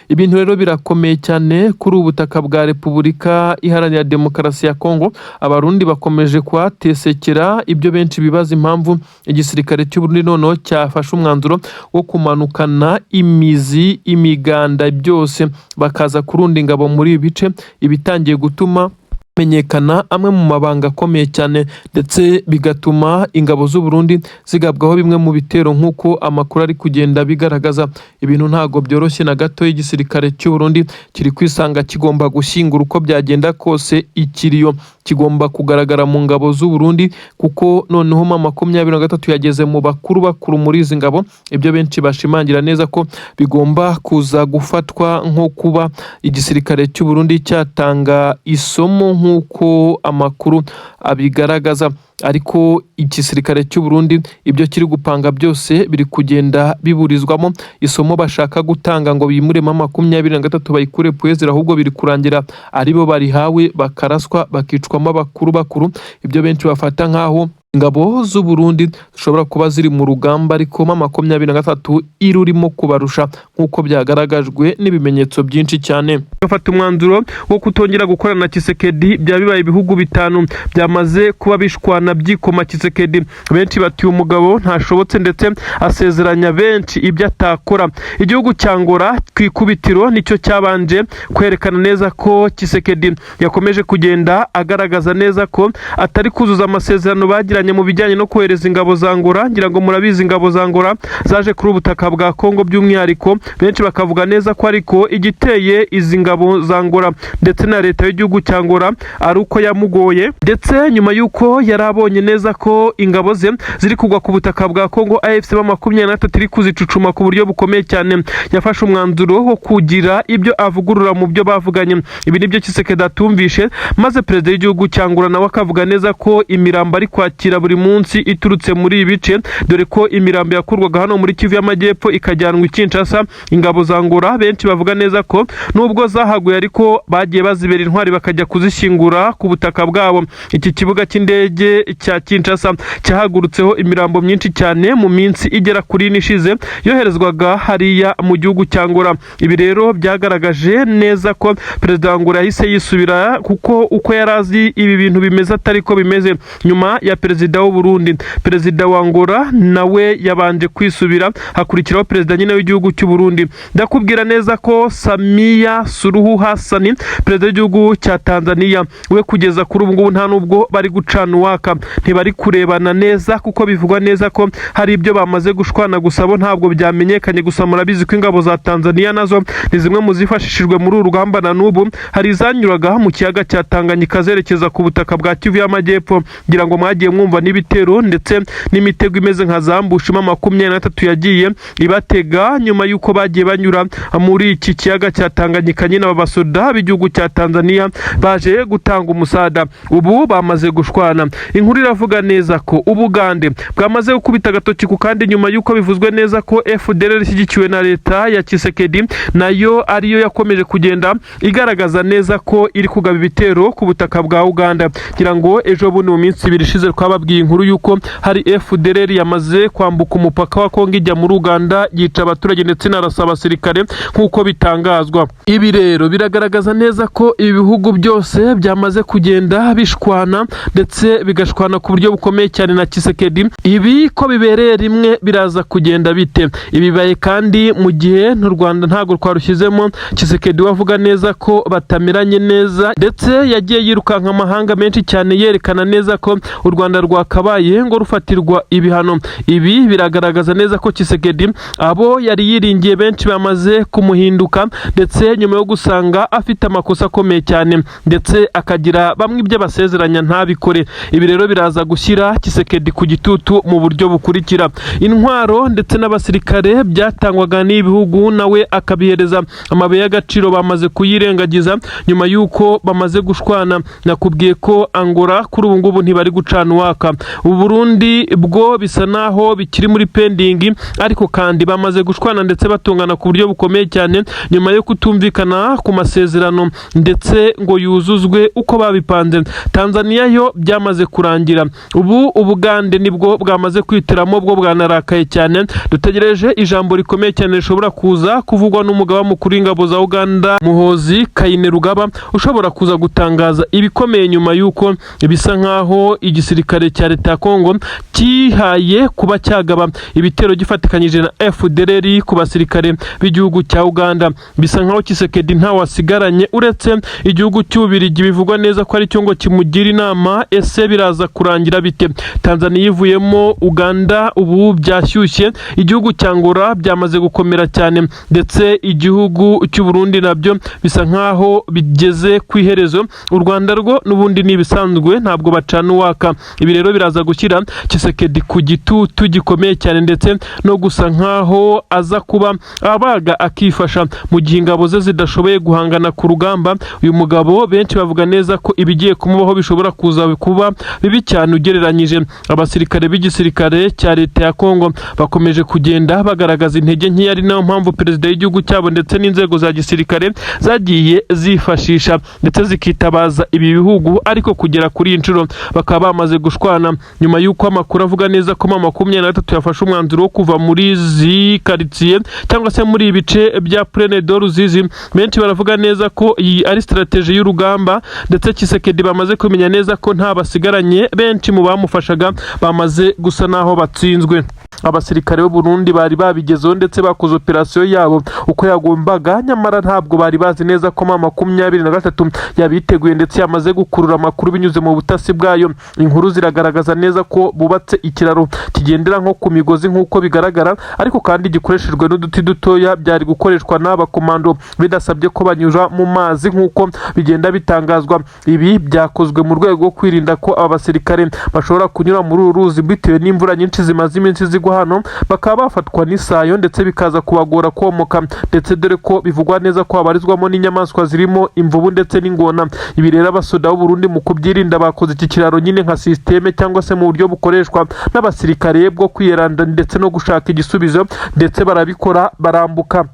Speaker 1: Ibintu rero birakomeye cyane kuri ubu butaka bwa Repubulika Iharanira Demokarasi ya Kongo. Abarundi bakomeje kuhatesekera, ibyo benshi bibaza impamvu igisirikare cy'u Burundi noneho cyafashe umwanzuro wo kumanukana imizi, imiganda, byose bakaza kurunda ingabo muri ibi bice, ibitangiye gutuma menyekana amwe mu mabanga akomeye cyane, ndetse bigatuma ingabo z'u Burundi zigabwaho bimwe mu bitero nk'uko amakuru ari kugenda bigaragaza. Ibintu ntago byoroshye na gato, igisirikare cy'u Burundi kiri kwisanga kigomba gushyingura uko byagenda kose, ikiriyo kigomba kugaragara mu ngabo z'u Burundi, kuko noneho M23 yageze mu bakuru bakuru muri izi ngabo, ibyo benshi bashimangira neza ko bigomba kuza gufatwa nko kuba igisirikare cy'u Burundi cyatanga isomo nk'uko amakuru abigaragaza. Ariko igisirikare cy'u Burundi ibyo kiri gupanga byose biri kugenda biburizwamo. Isomo bashaka gutanga ngo bimure M23 bayikure Pwezera, ahubwo biri kurangira aribo barihawe bakaraswa bakicwamo abakuru bakuru, ibyo benshi bafata nk'aho Ingabo z'u Burundi zishobora kuba ziri mu rugamba, ariko M23 irurimo kubarusha, nk'uko byagaragajwe n'ibimenyetso byinshi cyane. Bafata umwanzuro wo kutongera gukorana na Tshisekedi. Byaba bibaye ibihugu 5 byamaze kuba bishwana byikoma Tshisekedi. Benshi bati uyu mugabo ntashobotse, ndetse asezeranya benshi ibyo atakora. Igihugu cya Angola ku ikubitiro nicyo cyabanje kwerekana neza ko Tshisekedi yakomeje kugenda agaragaza neza ko atari kuzuza amasezerano bagiranye mu bijyanye no kohereza ingabo za Angola. Ngira ngo murabizi, ingabo za Angola zaje kuri ubutaka bwa Kongo by'umwihariko. Benshi bakavuga neza ko ariko igiteye izi ngabo za Angola ndetse na leta y'igihugu cya Angola ari uko yamugoye, ndetse nyuma y'uko yari abonye neza ko ingabo ze ziri kugwa ku butaka bwa Kongo, AFC M23 iri kuzicucuma ku buryo bukomeye cyane, yafashe umwanzuro wo kugira ibyo avugurura mu byo bavuganye. Ibi nibyo Tshisekedi atumvishe, maze perezida w'igihugu cya Angola nawe akavuga neza ko imirambo ari kwakira buri munsi iturutse muri ibi bice, dore ko imirambo yakurwaga hano muri Kivu y'Amajyepfo ikajyanwa i Kinshasa. Ingabo za Angola benshi bavuga neza ko nubwo zahaguye, ariko bagiye bazibera intwari bakajya kuzishyingura ku butaka bwabo. Iki kibuga cy'indege cya Kinshasa cyahagurutseho imirambo myinshi cyane mu minsi igera kuri 4 ishize, yoherezwaga hariya mu gihugu cya Angola. Ibi rero byagaragaje neza ko perezida wa Angola yahise yisubira, kuko uko yari azi ibi bintu bimeze atari ko bimeze. Nyuma ya perezida w'u Burundi, perezida wa Angola nawe yabanje kwisubira, hakurikiraho perezida nyine w'igihugu cy'u Burundi. Ndakubwira neza ko Samia Suluhu Hassan, perezida w'igihugu cya Tanzania, we kugeza kuri ubu ngubu nta nubwo bari gucana uwaka, ntibari kurebana neza, kuko bivugwa neza ko hari ibyo bamaze gushwana, gusa bo ntabwo byamenyekanye. Gusa murabizi ko ingabo za Tanzania nazo ni zimwe mu zifashishijwe muri uru rugamba, na n'ubu hari izanyuraga mu kiyaga cya Tanganyika zerekeza ku butaka bwa Kivu y'Amajyepfo. Ngira ngo mwagiye mwumva n'ibitero ndetse n'imitego imeze nka za ambush M23 yagiye ibatega nyuma y'uko bagiye banyura muri iki kiyaga cya Tanganyika. Nyine aba basoda b'igihugu cya Tanzania baje gutanga umusada, ubu bamaze gushwana. Inkuru iravuga neza ko Ubugande bwamaze gukubita agatoki ku kandi, nyuma y'uko bivuzwe neza ko FDLR ishyigikiwe na leta ya Tshisekedi nayo ariyo yakomeje kugenda igaragaza neza ko iri kugaba ibitero ku butaka bwa Uganda. Ngira ngo ejo bundi mu minsi 2 ishize twababwiye inkuru y'uko hari FDLR yamaze kwambuka umupaka wa Kongo ijya muri Uganda, yica abaturage ndetse inarasa abasirikare nk'uko bitangazwa. Ibi rero biragaragaza neza ko ibihugu byose byamaze kugenda bishwana, ndetse bigashwana ku buryo bukomeye cyane na Tshisekedi. Ibi ko bibereye rimwe biraza kugenda bite? Ibi bibaye kandi mu gihe n'u Rwanda ntabwo twarushyizemo. Tshisekedi we avuga neza ko batameranye neza, ndetse yagiye yirukanka amahanga menshi cyane yerekana neza ko u Rwanda rwakabaye ngo rufatirwa ibihano. Ibi biragaragaza neza ko Tshisekedi abo yari yiringiye benshi bamaze kumuhinduka, ndetse nyuma yo gusanga afite amakosa akomeye cyane, ndetse akagira bamwe ibyo abasezeranya ntabikore. Ibi rero biraza gushyira Tshisekedi ku gitutu mu buryo bukurikira: intwaro ndetse n'abasirikare byatangwaga n'ibihugu nawe akabihereza amabuye y'agaciro bamaze kuyirengagiza nyuma y'uko bamaze gushwana. Nakubwiye ko Angola kuri ubu ngubu ntibari gucana uwaka, Burundi bwo bisa naho bikiri muri pending, ariko kandi bamaze gushwana ndetse batungana ku buryo bukomeye cyane nyuma yo kutumvikana ku masezerano ndetse ngo yuzuzwe uko babipanze. Tanzania yo byamaze kurangira, ubu Ubugande nibwo bwamaze kwitiramo, bwo bwanarakaye cyane. Dutegereje ijambo rikomeye cyane rishobora kuza kuvugwa n'umugaba mukuru w'ingabo za Uganda, Muhoozi Kainerugaba, ushobora kuza gutangaza ibikomeye nyuma y'uko bisa nkaho igisirikare cya leta ya Kongo cyihaye kuba cyagaba ibitero gifatikanyije na FDLR ku basirikare b'igihugu cya Uganda. Bisa nkaho Tshisekedi ntawe asigaranye uretse igihugu cy'Ububirigi, bivugwa neza ko aricyo ngo kimugira inama. Ese biraza kurangira bite? Tanzania ivuyemo, Uganda ubu byashyushye, igihugu cya Angola byamaze gukomera cyane, ndetse igihugu cy'u Burundi nabyo bisa nkaho bigeze ku iherezo. U Rwanda rwo n'ubundi ni ibisanzwe, ntabwo bacana uwaka. Ibi rero biraza gushyira Tshisekedi ku gitutu gikomeye cyane, ndetse no gusa nkaho aza kuba abaga akifasha mu gihe ingabo ze zidashoboye guhangana ku rugamba. Uyu mugabo benshi bavuga neza ko ibigiye kumubaho bishobora kuza kuba bibi cyane ugereranyije. Abasirikare b'igisirikare cya leta ya Kongo bakomeje kugenda bagaragaza intege nkeya, ari nayo mpamvu perezida w'igihugu cyabo ndetse n'inzego za gisirikare zagiye zifashisha ndetse zikitabaza ibi bihugu, ariko kugera kuri iyi nshuro bakaba bamaze gushwana. utwana, nyuma y'uko amakuru avuga neza ko M23 yafashe umwanzuro wo kuva muri izi karitsiye cyangwa se muri ibi bice bya Plaine de Ruzizi. Benshi baravuga neza ko iyi ari stratégie y'urugamba, ndetse Tshisekedi bamaze kumenya neza ko nta basigaranye, benshi mu bamufashaga bamaze gusa naho batsinzwe. Abasirikare b'u Burundi bari babigezeho ndetse bakoze operasiyo yabo uko yagombaga, nyamara ntabwo bari bazi neza ko M23 yabiteguye ndetse yamaze gukurura amakuru binyuze mu butasi bwayo. Inkuru ziragaragaza neza ko bubatse ikiraro kigendera nko ku migozi nk'uko bigaragara, ariko kandi gikoreshejwe n'uduti dutoya byari gukoreshwa n'aba komando bidasabye ko banyura mu mazi nk'uko bigenda bitangazwa. Ibi byakozwe mu rwego rwo kwirinda ko aba basirikare bashobora kunyura muri uru ruzi bitewe n'imvura nyinshi zimaze iminsi zigwa hano, bakaba bafatwa n'isayo ndetse bikaza kubagora komoka, ndetse dore ko bivugwa neza ko habarizwamo n'inyamaswa zirimo imvubu ndetse n'ingona. Ibi rero abasoda b'u Burundi mu kubyirinda bakoze iki kiraro nyine nka système cyangwa se mu buryo bukoreshwa n'abasirikare bwo kwiyeranda ndetse no gushaka igisubizo, ndetse barabikora barambuka.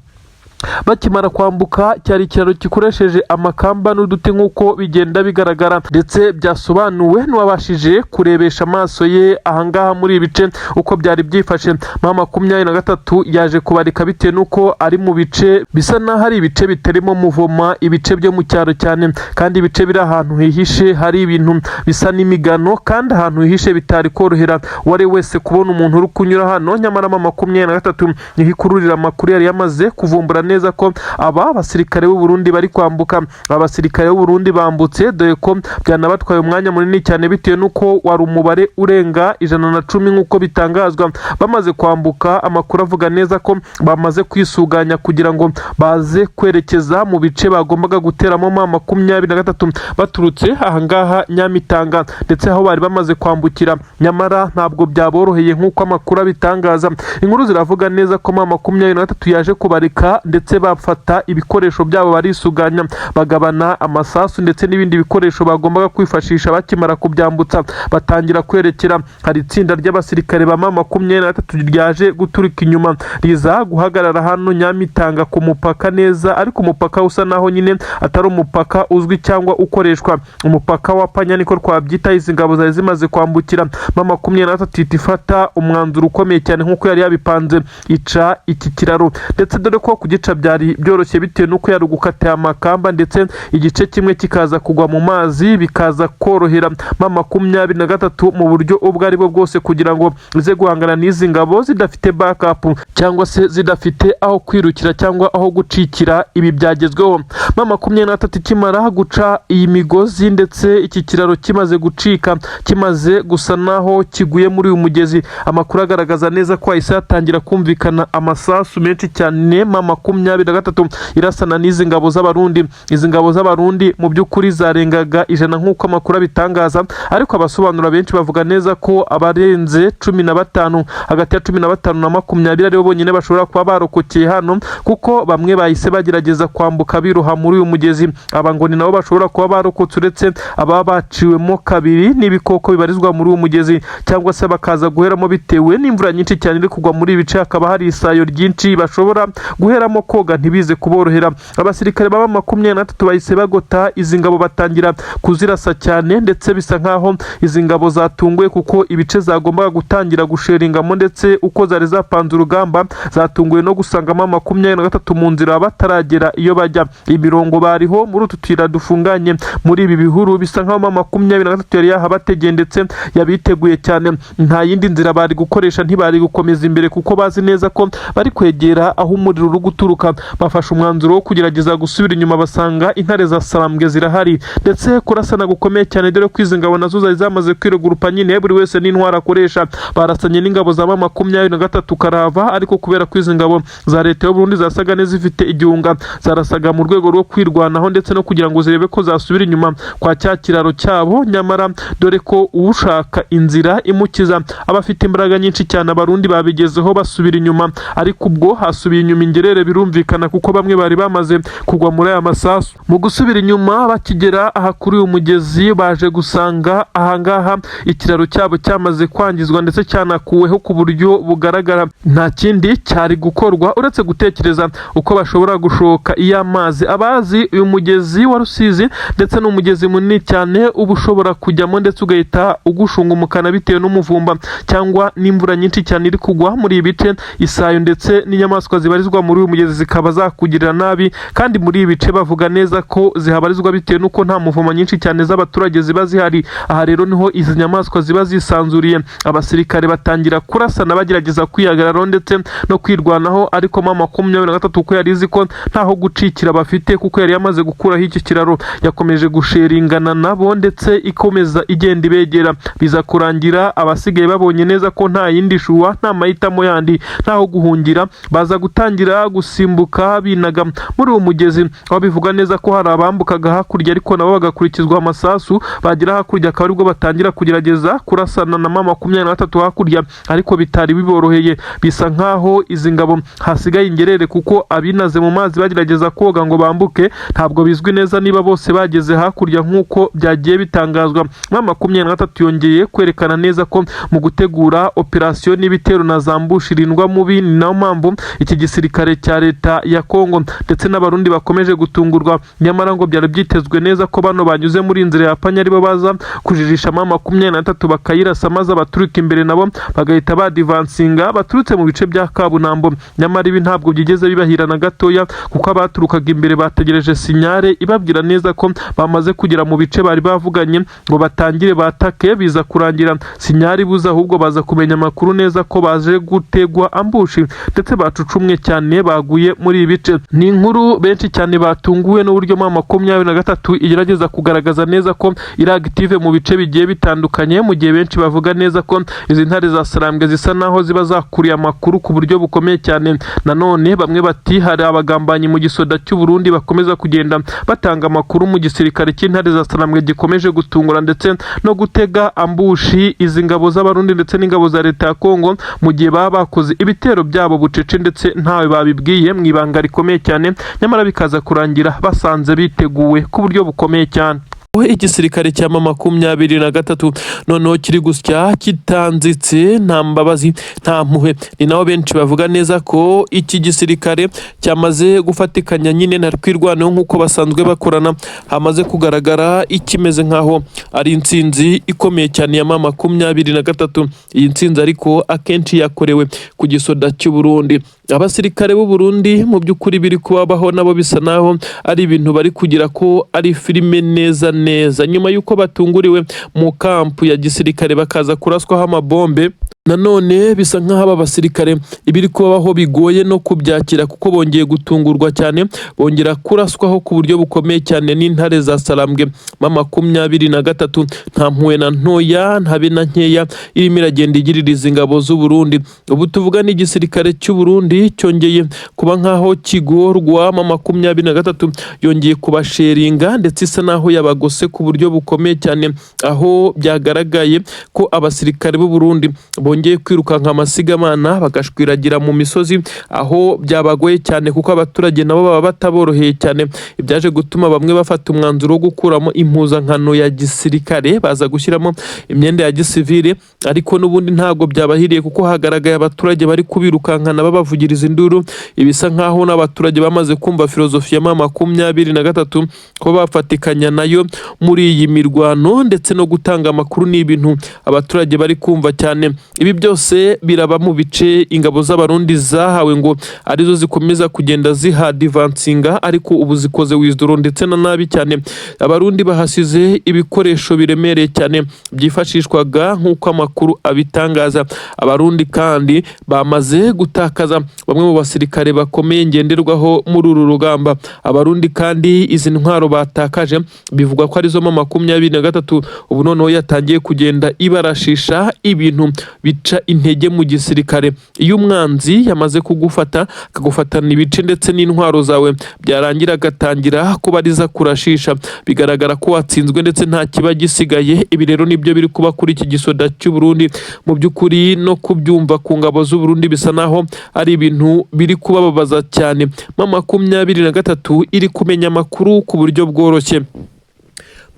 Speaker 1: Bakimara kwambuka, cyari ikiraro gikoresheje amakamba n'uduti nk'uko bigenda bigaragara, ndetse byasobanuwe n'uwabashije kurebesha amaso ye ahangaha muri ibi bice uko byari byifashe. M23 yaje kubarika bitewe n'uko ari mu bice bisa n'aho ari ibice bitarimo muvoma, ibice byo mu cyaro cyane, kandi ibice biri ahantu hihishe, hari ibintu bisa n'imigano, kandi ahantu hihishe bitari korohera uwo ari we wese kubona umuntu uri kunyura hano. Nyamara M23 niho ikururira amakuru, yari yamaze kuvumbura neza ko aba basirikare b'u Burundi bari kwambuka. Aba basirikare b'u Burundi bambutse, dore ko byanabatwaye umwanya munini cyane bitewe n'uko wari umubare urenga 110 nk'uko bitangazwa. Bamaze kwambuka, amakuru avuga neza ko bamaze kwisuganya kugira ngo baze kwerekeza mu bice bagombaga guteramo M23 baturutse ahangaha Nyamitanga, ndetse aho bari bamaze kwambukira. Nyamara ntabwo byaboroheye nk'uko amakuru abitangaza. Inkuru ziravuga neza ko M23 yaje kubarika, ndetse bafata ibikoresho byabo barisuganya, bagabana amasasu ndetse n'ibindi bikoresho bagombaga kwifashisha. Bakimara kubyambutsa batangira kwerekera. Hari itsinda ry'abasirikare ba M23 ryaje guturika inyuma, riza guhagarara hano Nyamitanga ku mupaka neza, ariko umupaka usa naho nyine atari umupaka uzwi cyangwa ukoreshwa, umupaka wa panya niko twabyita. Izi ngabo zari zimaze kwambukira, M23 ihita ifata umwanzuro ukomeye cyane nk'uko yari yabipanze, ica iki kiraro, ndetse dore ko kugica byari byoroshye bitewe n'uko yari gukata amakamba ndetse igice kimwe kikaza kugwa mu mazi, bikaza korohera M23 mu buryo ubwo ari bwo bwose kugira ngo ize guhangana n'izi ngabo zidafite backup cyangwa se zidafite aho kwirukira cyangwa aho gucikira. Ibi byagezweho M23 ikimara guca iyi migozi, ndetse iki kiraro kimaze gucika, kimaze gusa naho kiguye muri uyu mugezi. Amakuru agaragaza neza ko hahise hatangira kumvikana amasasu menshi cyane, M23 irasana n'izi ngabo z'Abarundi. Izi ngabo z'Abarundi mu by'ukuri zarengaga 100 nk'uko amakuru abitangaza, ariko abasobanura benshi bavuga neza ko abarenze 15, hagati ya 15 na 20 aribo bonyine bashobora kuba barokokeye hano, kuko bamwe bahise bagerageza kwambuka biroha muri uyu mugezi. Aba ngo ni nabo bashobora kuba barokotse, uretse ababa baciwemo kabiri n'ibikoko bibarizwa muri uyu mugezi, cyangwa se bakaza guheramo bitewe n'imvura nyinshi cyane iri kugwa muri ibi bice, hakaba hari isayo ryinshi bashobora guheramo, koga ntibize kuborohera. Abasirikare baba 23 bahise bagota izi ngabo, batangira kuzirasa cyane, ndetse bisa nkaho izi ngabo zatunguwe, kuko ibice zagombaga gutangira gusheringamo ndetse uko zari zapanze urugamba, zatunguwe no gusangamo 23 mu nzira bataragera iyo bajya. Imirongo bariho muri utu tuyira dufunganye muri ibi bihuru, bisa nkaho M23 yari yahabategeye ndetse yabiteguye cyane. Nta yindi nzira bari gukoresha, ntibari gukomeza imbere kuko bazi neza ko bari kwegera aho umuriro uri guturuka. Bafashe umwanzuro wo kugerageza gusubira inyuma, basanga intare za Sarambwe zirahari, ndetse kurasana gukomeye cyane, dore ko izi ngabo nazo zari zamaze kwiregurupa nyine, buri wese n'intwaro akoresha. Barasanye n'ingabo za M23 karava, ariko kubera ko izi ngabo za leta y'u Burundi zasaga n'izifite igihunga, zarasaga mu rwego rwo kwirwanaho ndetse no kugira ngo zirebe ko zasubira inyuma kwa cya kiraro cyabo. Nyamara dore ko ushaka inzira imukiza aba afite imbaraga nyinshi cyane, Abarundi babigezeho basubira inyuma, ariko ubwo hasubiye inyuma ingerere birumvikana. Birumvikana kuko bamwe bari bamaze kugwa muri aya masasu. Mu gusubira inyuma bakigera aha kuri uyu mugezi, baje gusanga ahangaha ikiraro cyabo cyamaze kwangizwa ndetse cyanakuweho ku buryo bugaragara. Nta kindi cyari gukorwa uretse gutekereza uko bashobora gushoka iyo amazi. Abazi uyu mugezi wa Rusizi, ndetse n'umugezi munini cyane uba ushobora kujyamo ndetse ugahita ugushungumukana bitewe n'umuvumba cyangwa n'imvura nyinshi cyane iri kugwa muri ibi bice, isayo ndetse n'inyamaswa zibarizwa muri uyu mugezi zikaba zakugirira nabi. Kandi muri ibi bice bavuga neza ko zihabarizwa bitewe n'uko nta muvumo nyinshi cyane z'abaturage ziba zihari. Aha rero niho izi nyamaswa ziba zisanzuriye. Abasirikare batangira kurasana bagerageza kwihagararaho ndetse no kwirwanaho, ariko M23, kuko yari izi ko ntaho gucikira bafite kuko yari yamaze gukuraho iki kiraro, yakomeje gusheringana nabo ndetse ikomeza igenda ibegera. Biza kurangira abasigaye babonye neza ko nta yindi choix, nta mahitamo yandi, ntaho guhungira, baza gutangira gusimbuka binaga muri uwo mugezi, aho bivuga neza ko hari abambukaga hakurya ariko nabo bagakurikizwa amasasu. Bagera hakurya akaba aribwo batangira kugerageza kurasana na M23 hakurya, ariko bitari biboroheye. Bisa nkaho izi ngabo hasigaye ingerere, kuko abinaze mu mazi bagerageza koga ngo bambuke, ntabwo bizwi neza niba bose bageze hakurya nk'uko byagiye bitangazwa. M23 yongeye kwerekana neza ko mu gutegura operasiyo n'ibitero na za ambush irindwa mubi. Ni nayo mpamvu iki gisirikare cya leta ya Kongo ndetse n'Abarundi bakomeje gutungurwa. Nyamara ngo byari byitezwe neza ko bano banyuze muri inzira ya Panya aribo baza kujijisha M23 bakayirasa, maze abaturuka imbere nabo bagahita badivansinga baturutse mu bice bya Kabunambo. Nyamara ibi ntabwo byigeze bibahira na gatoya, kuko abaturukaga imbere bategereje signal ibabwira neza ko bamaze kugera mu bice bari bavuganye ngo batangire batake. Biza kurangira signal ibuze, ahubwo baza kumenya amakuru neza ko baje gutegwa ambush ndetse bacucumwe cyane, baguye muri ibi bice. Ni inkuru benshi cyane batunguwe n'uburyo M23 igerageza kugaragaza neza ko iri active mu bice bigiye bitandukanye, mu gihe benshi bavuga neza ko izi ntare za Sarambwe zisa naho ziba zakuriye amakuru ku buryo bukomeye cyane. Nanone bamwe bati hari abagambanyi mu gisoda cy'u Burundi bakomeza kugenda batanga amakuru mu gisirikare cy'intare za Sarambwe gikomeje gutungura ndetse no gutega ambush izi ngabo z'Abarundi ndetse n'ingabo za leta ya Kongo, mu gihe baba bakoze ibitero byabo bucece ndetse ntawe babibwiye, mu ibanga rikomeye cyane, nyamara bikaza kurangira basanze biteguwe ku buryo bukomeye cyane. Igisirikare cya M23 noneho kiri gusya kitanzitse, nta mbabazi, nta mpuhwe. Ni naho benshi bavuga neza ko iki gisirikare cyamaze gufatikanya nyine na Twirwaneho nk'uko basanzwe bakorana. Hamaze kugaragara ikimeze nk'aho ari intsinzi ikomeye cyane ya M23. Iyi ntsinzi ariko akenshi yakorewe ku gisoda cy'u Burundi. Abasirikare b'u Burundi mu by'ukuri biri kubabaho nabo bisa naho ari ibintu bari kugira ko ari filime neza neza, nyuma y'uko batunguriwe mu kampu ya gisirikare bakaza kuraswaho amabombe. Nanone bisa nk'aho aba basirikare ibiri kubabaho bigoye no kubyakira, kuko bongeye gutungurwa cyane, bongera kuraswaho ku buryo bukomeye cyane n'intare za Sarambwe. M23 nta mpuhwe na ntoya, ntabe na nkeya irimo iragenda igirira ingabo z'u Burundi. Ubu tuvuga n'igisirikare cy'u Burundi cyongeye kuba nk'aho kigorwa. M23 yongeye kubasheringa ndetse isa naho yabagose ku buryo bukomeye cyane, aho byagaragaye ko abasirikare b'u Burundi bongeye kwirukanka amasigamana bagashwiragira mu misozi, aho byabagoye cyane kuko abaturage nabo baba bataboroheye cyane. Ibyaje gutuma bamwe bafata umwanzuro wo gukuramo impuzankano ya gisirikare, baza gushyiramo imyenda ya gisivile, ariko n'ubundi ntabwo byabahiriye kuko hagaragaye abaturage bari kubirukankana babavugiriza induru. Ibisa nk'aho n'abaturage bamaze kumva filozofi ya M23, ko bafatikanya nayo muri iyi mirwano ndetse no gutanga amakuru ni ibintu abaturage bari kumva cyane. Ibi byose biraba mu bice ingabo z'Abarundi zahawe ngo arizo zikomeza kugenda zihadivansinga, ariko ubu zikoze withdraw ndetse na nabi cyane. Abarundi bahasize ibikoresho biremereye cyane byifashishwaga nk'uko amakuru abitangaza. Abarundi kandi bamaze gutakaza bamwe mu basirikare bakomeye ngenderwaho muri uru rugamba. Abarundi kandi izi ntwaro batakaje bivugwa ko arizo M23 ubu noneho yatangiye kugenda ibarashisha ibintu. bica intege mu gisirikare. Iyo umwanzi yamaze kugufata, akagufatana ibice ndetse n'intwaro zawe, byarangira agatangira kubariza kurashisha, bigaragara ko watsinzwe ndetse nta kiba gisigaye. Ibi rero nibyo biri kuba kuri iki gisoda cy'u Burundi. Mu by'ukuri no kubyumva ku ngabo z'u Burundi bisa naho ari ibintu biri kubababaza cyane. M23 iri kumenya amakuru ku buryo bworoshye.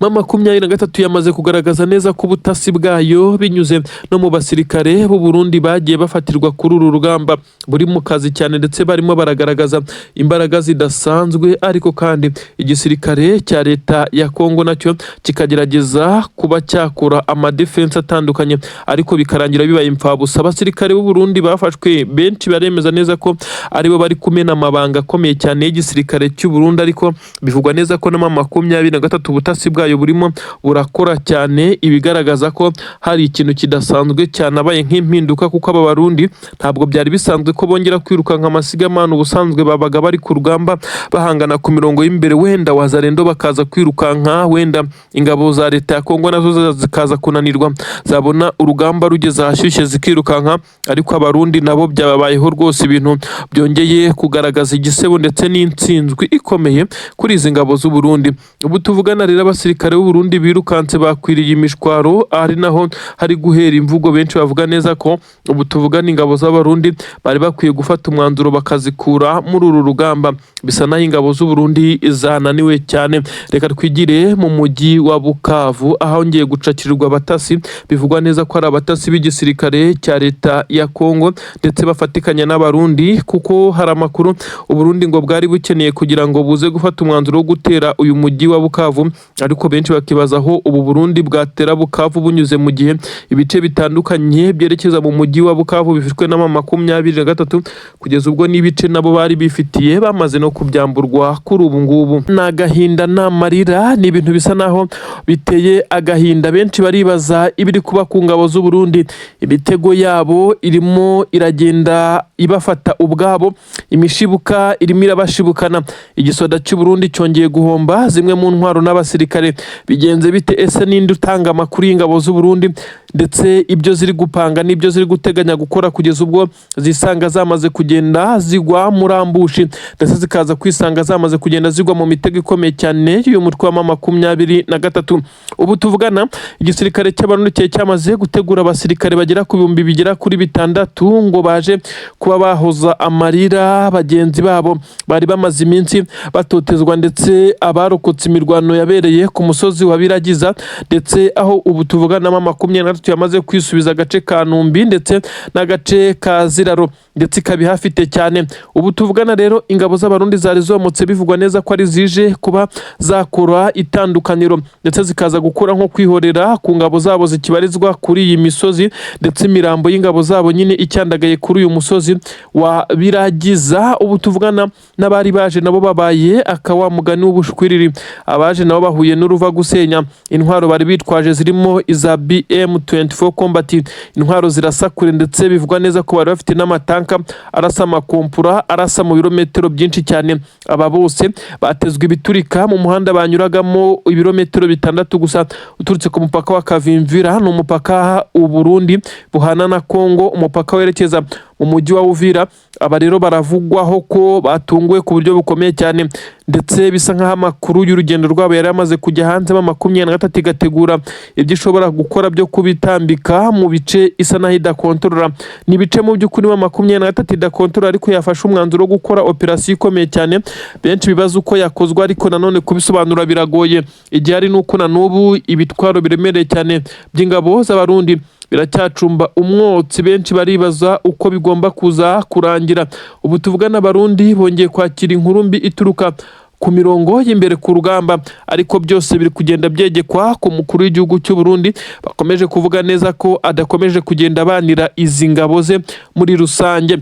Speaker 1: M23 yamaze kugaragaza neza ko ubutasi bwayo, binyuze no mu basirikare b'u Burundi bagiye bafatirwa kuri uru rugamba, buri mu kazi cyane, ndetse barimo baragaragaza imbaraga zidasanzwe. Ariko kandi igisirikare cya leta ya Kongo nacyo kikagerageza kuba cyakora amadefense atandukanye, ariko bikarangira bibaye imfabusa. Abasirikare b'u Burundi bafashwe benshi baremeza neza ko aribo bari kumena amabanga akomeye cyane y'igisirikare cy'u Burundi, ariko bivugwa neza ko na M23 ubutasi bwayo burimo burakora cyane, ibigaragaza ko hari ikintu kidasanzwe cyanabaye nk'impinduka, kuko aba Barundi ntabwo byari bisanzwe ko bongera kwirukanka amasigamana. Ubusanzwe babaga bari ku rugamba bahangana ku mirongo y'imbere, wenda Wazalendo bakaza kwirukanka, wenda ingabo za leta ya Kongo nazo zikaza kunanirwa, zabona urugamba rugeze ahashyushye zikirukanka. Ariko Abarundi nabo byababayeho rwose, ibintu byongeye kugaragaza igisebo ndetse n'intsinzwi ikomeye kuri izi ngabo z'u Burundi. Ubu tuvugana rero, abasirikare b'u Burundi birukanse bakwiriye imishwaro, ari naho hari guhera imvugo. Benshi bavuga neza ko ubu tuvugana ingabo z'Abarundi bari bakwiye gufata umwanzuro bakazikura muri uru rugamba. Bisa naho ingabo z'u Burundi zananiwe cyane. Reka twigire mu mujyi wa Bukavu, ahongeye gucakirirwa abatasi. Bivugwa neza ko ari abatasi b'igisirikare cya leta ya Kongo ndetse bafatikanya n'Abarundi, kuko hari amakuru Uburundi ngo bwari bukeneye kugira ngo buze gufata umwanzuro wo gutera uyu mujyi wa Bukavu. Ariko benshi bakibaza aho ubu Burundi bwatera Bukavu bunyuze, mu gihe ibice bitandukanye byerekeza mu mujyi wa Bukavu bifitwe na M23, kugeza ubwo n'ibice nabo bari bifitiye bamaze no kubyamburwa kuri ubu ngubu. Ni agahinda n'amarira, ni ibintu bisa naho biteye agahinda. Benshi baribaza ibiri kuba ku ngabo z'u Burundi. Imitego yabo irimo iragenda ibafata ubwabo, imishibuka irimo irabashibukana. Igisoda cy'u Burundi cyongeye guhomba zimwe mu ntwaro n'abasirikare. Bigenze bite? Ese ninde utanga amakuru y'ingabo z'u Burundi ndetse ibyo ziri gupanga n'ibyo ziri guteganya gukora, kugeza ubwo zisanga zamaze kugenda zigwa muri ambush, ndetse zikaza kwisanga zamaze kugenda zigwa mu mitego ikomeye cyane y'uyu mutwe wa M23? Ubu tuvugana, igisirikare cy'Abarundi cyari cyamaze gutegura abasirikare bagera ku bihumbi bigera kuri 6000 ngo baje kuba bahoza amarira bagenzi babo bari bamaze iminsi batotezwa, ndetse abarokotse imirwano yabereye ku musozi wa Biragiza, ndetse aho ubu tuvugana M23 yamaze kwisubiza agace ka Numbi ndetse n'agace ka Ziraro, ndetse ikaba ihafite cyane. Ubu tuvugana rero, ingabo z'Abarundi zari zomotse, bivugwa neza ko ari zije kuba zakora itandukaniro, ndetse zikaza gukora nko kwihorera ku ngabo zabo zikibarizwa kuri iyi misozi, ndetse imirambo y'ingabo zabo nyine icyandagaye kuri uyu musozi wa Biragiza. Ubu tuvugana n'abari baje nabo babaye akawa mugani w'ubushwiriri. Abaje nabo bahuye n'uruva gusenya. Intwaro bari bitwaje zirimo iza BM24 Combat, intwaro zirasa kure, ndetse bivugwa neza ko bari bafite n'amatanka arasa amakompura, arasa mu birometero byinshi cyane. Aba bose batezwe ibiturika mu muhanda banyuragamo, ibirometero 6 gusa uturutse ku mupaka wa Kavimvira. Ni umupaka u Burundi buhana na Kongo, umupaka werekeza mu mujyi wa Uvira. Aba rero baravugwaho ko batunguwe ku buryo bukomeye cyane, ndetse bisa nk'aho amakuru y'urugendo rwabo yari amaze kujya hanze. M23 igategura ibyo ishobora gukora byo kubitambika mu bice isa naho idakontorora. Ni ibice mu by'ukuri M23 idakontorora, ariko yafashe umwanzuro wo gukora operasiyo ikomeye cyane. Benshi bibaza uko yakozwe, ariko nanone kubisobanura biragoye. Igihe ari nuko na n'ubu ibitwaro biremereye cyane by'ingabo z'Abarundi biracyacumba umwotsi. Benshi baribaza uko bigomba kuza kurangira. Ubu tuvugana, Abarundi bongeye kwakira inkuru mbi ituruka ku mirongo y'imbere ku rugamba, ariko byose biri kugenda byegekwa ku mukuru w'igihugu cy'u Burundi. Bakomeje kuvuga neza ko adakomeje kugenda abanira izi ngabo ze muri rusange.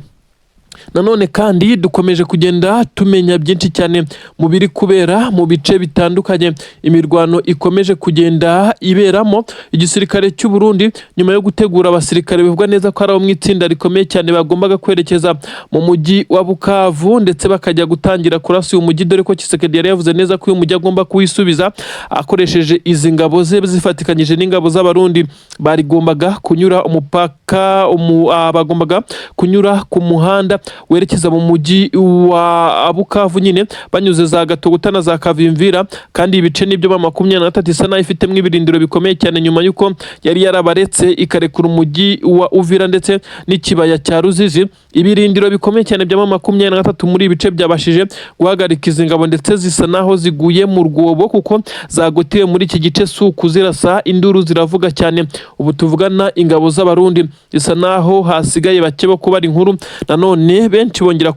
Speaker 1: Nanone kandi dukomeje kugenda tumenya byinshi cyane mu biri kubera mu bice bitandukanye, imirwano ikomeje kugenda iberamo. Igisirikare cy'u Burundi, nyuma yo gutegura abasirikare bivugwa neza ko ari abo mu itsinda rikomeye cyane bagombaga kwerekeza mu mujyi wa Bukavu, ndetse bakajya gutangira kurasa uyu mujyi, dore ko Tshisekedi yari yavuze neza ko uyu mujyi agomba kuwisubiza akoresheje izi ngabo ze zifatikanyije n'ingabo z'Abarundi. Barigombaga kunyura umupaka bagombaga kunyura ku muhanda werekeza mu mujyi wa Bukavu nyine, banyuze za Gatogota na za Kavimvira. Kandi ibice nibyo ba 23 isa naho ifitemo ibirindiro bikomeye cyane, nyuma y'uko yari yarabaretse ikarekura umujyi wa Uvira ndetse n'ikibaya cya Ruzizi. Ibirindiro bikomeye cyane bya 23 muri ibi bice byabashije guhagarika izi ngabo, ndetse zisa naho ziguye mu rwobo kuko zagotewe muri iki gice. Si ukuzirasa, induru ziravuga cyane. Ubu tuvugana ingabo z'Abarundi zisa naho hasigaye bake bo kubara inkuru. Nanone benshi bongera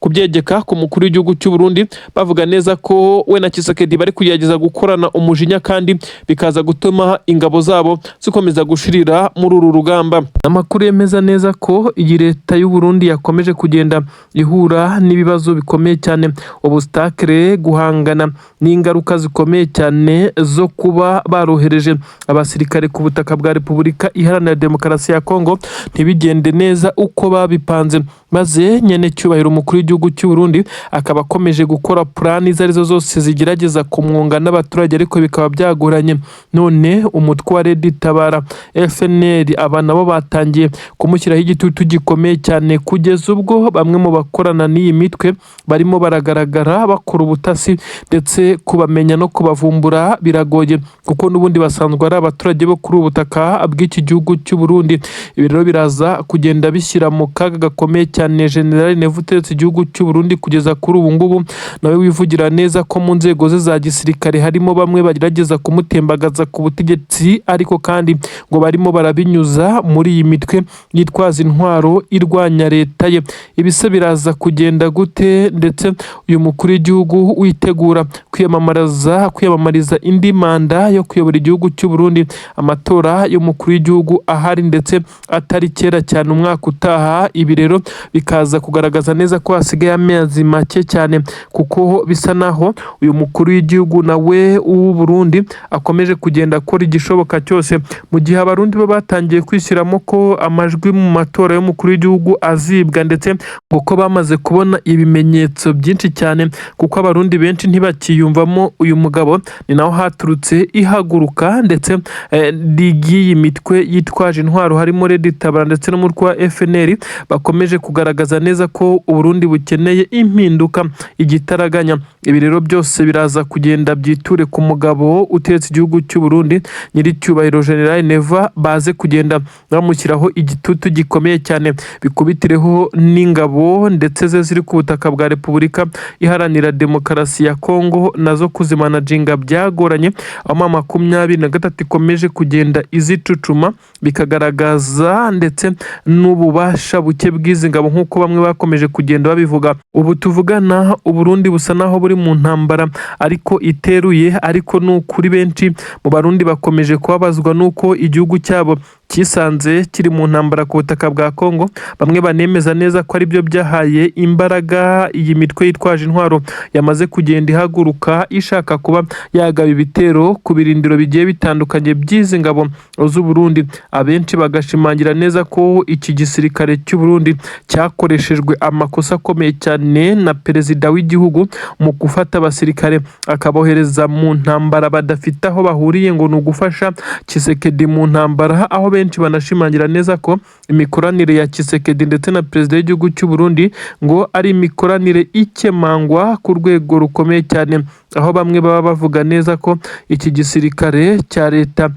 Speaker 1: kubyegeka ku mukuru w'igihugu cy'u Burundi, bavuga neza ko we na Tshisekedi bari kugerageza gukorana umujinya, kandi bikaza gutuma ingabo zabo zikomeza gushirira muri uru rugamba. Amakuru yemeza neza ko iyi leta y'u Burundi yakomeje kugenda ihura n'ibibazo bikomeye cyane, obstacle, guhangana n'ingaruka zikomeye cyane zo kuba barohereje abasirikare ku butaka bwa Repubulika Iharanira Demokarasi ya Kongo ntibigende neza uko babipanze. Maze nyene cyubahiro umukuru w'igihugu cy'u Burundi akaba akomeje gukora plan izo arizo zose zigerageza kumwunga n'abaturage, ariko bikaba byagoranye. None umutwe wa Red Tabara, FNL, aba nabo batangiye kumushyiraho igitutu gikomeye cyane, kugeza ubwo bamwe mu bakorana n'iyi mitwe barimo baragaragara bakora ubutasi, ndetse kubamenya no kubavumbura biragoye kuko n'ubundi basanzwe ari abaturage bo kuri ubu butaka bw'iki gihugu cy'u Burundi. Ibi rero biraza kugenda bishyira mu kaga gakomeye cyane General Neva utegetse igihugu cy'u Burundi kugeza kuri ubu ngubu, nawe wivugira neza ko mu nzego ze za gisirikare harimo bamwe bagerageza kumutembagaza ku butegetsi, ariko kandi ngo barimo barabinyuza muri iyi mitwe yitwaza intwaro irwanya leta ye. Ibise biraza kugenda gute? Ndetse uyu mukuru w'igihugu witegura kwiyamamariza indi manda yo kuyobora igihugu cy'u Burundi, amatora y'umukuru w'igihugu ahari ndetse atari kera cyane umwaka utaha. Ibi rero bikaza kugaragaza neza ko hasigaye amezi make cyane, kuko bisa naho uyu mukuru w'igihugu nawe w'u Burundi akomeje kugenda akora igishoboka cyose, mu gihe Abarundi bo batangiye kwishyiramo ko amajwi mu matora y'umukuru w'igihugu azibwa, ndetse kuko bamaze kubona ibimenyetso byinshi cyane, kuko Abarundi benshi ntibakiyumvamo uyu mugabo. Ni naho haturutse ihaguruka ndetse ry'iyi mitwe yitwaje intwaro, harimo Red Tabara ndetse n'umutwe wa FNL, bakomeje kugaragaza neza ko Uburundi bukeneye impinduka igitaraganya. Ibi rero byose biraza kugenda byiture ku mugabo utegetse igihugu cy'u Burundi, nyiricyubahiro General Neva, baze kugenda bamushyiraho igitutu gikomeye cyane, bikubitireho n'ingabo ndetse ze ziri ku butaka bwa Repubulika Iharanira Demokarasi ya Kongo, nazo kuzimanaginga byagoranye, aho 23 ikomeje kugenda izicucuma, bikagaragaza ndetse n'ububasha buke bw'izi ngabo nk'uko bamwe bakomeje kugenda babivuga. Ubu tuvugana Uburundi busa naho buri mu ntambara ariko iteruye, ariko ni ukuri benshi mu Barundi bakomeje kubabazwa n'uko igihugu cyabo cyisanze kiri mu ntambara ku butaka bwa Kongo. Bamwe banemeza neza ko aribyo byahaye imbaraga iyi mitwe yitwaje intwaro yamaze kugenda ihaguruka, ishaka kuba yagaba ibitero ku birindiro bigiye bitandukanye by'izi ngabo z'u Burundi. Abenshi bagashimangira neza ko iki gisirikare cy'u Burundi cyakoreshejwe amakosa akomeye cyane na perezida w'igihugu mu gufata abasirikare akabohereza mu ntambara badafite aho bahuriye, ngo ni ugufasha Tshisekedi mu ntambara, aho benshi banashimangira neza ko imikoranire ya Tshisekedi ndetse na perezida w'igihugu cy'u Burundi ngo ari imikoranire ikemangwa ku rwego rukomeye cyane, aho bamwe baba bavuga neza ko iki gisirikare cya leta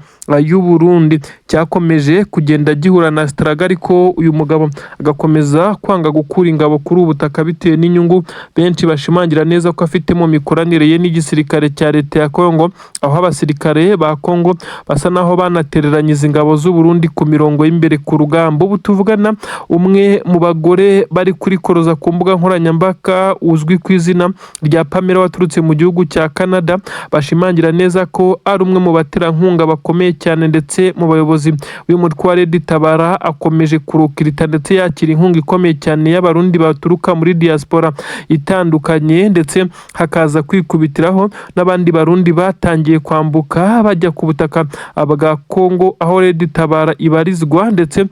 Speaker 1: y'u Burundi cyakomeje kugenda gihura na struggle, ariko uyu mugabo agakomeza kwanga gukura ingabo kuri ubu butaka bitewe n'inyungu benshi bashimangira neza ko afite mu mikoranire ye n'igisirikare cya leta ya Kongo, aho abasirikare ba Kongo basa naho banatereranye izi ngabo z'u Burundi ku mirongo y'imbere ku rugamba. Ubu tuvugana umwe mu bagore bari kurikoroza ku mbuga nkoranyambaga uzwi ku izina rya Pamela waturutse mu gihugu cya Canada, bashimangira neza ko ari umwe mu baterankunga bakomeye. cyane, ndetse mu bayobozi b'uyu mutwe wa Red Tabara akomeje kurukirita ndetse yakira inkunga ikomeye cyane y'Abarundi baturuka muri diaspora itandukanye, ndetse hakaza kwikubitiraho n'abandi Barundi batangiye kwambuka bajya ku butaka bwa Kongo aho Red Tabara ibarizwa, ndetse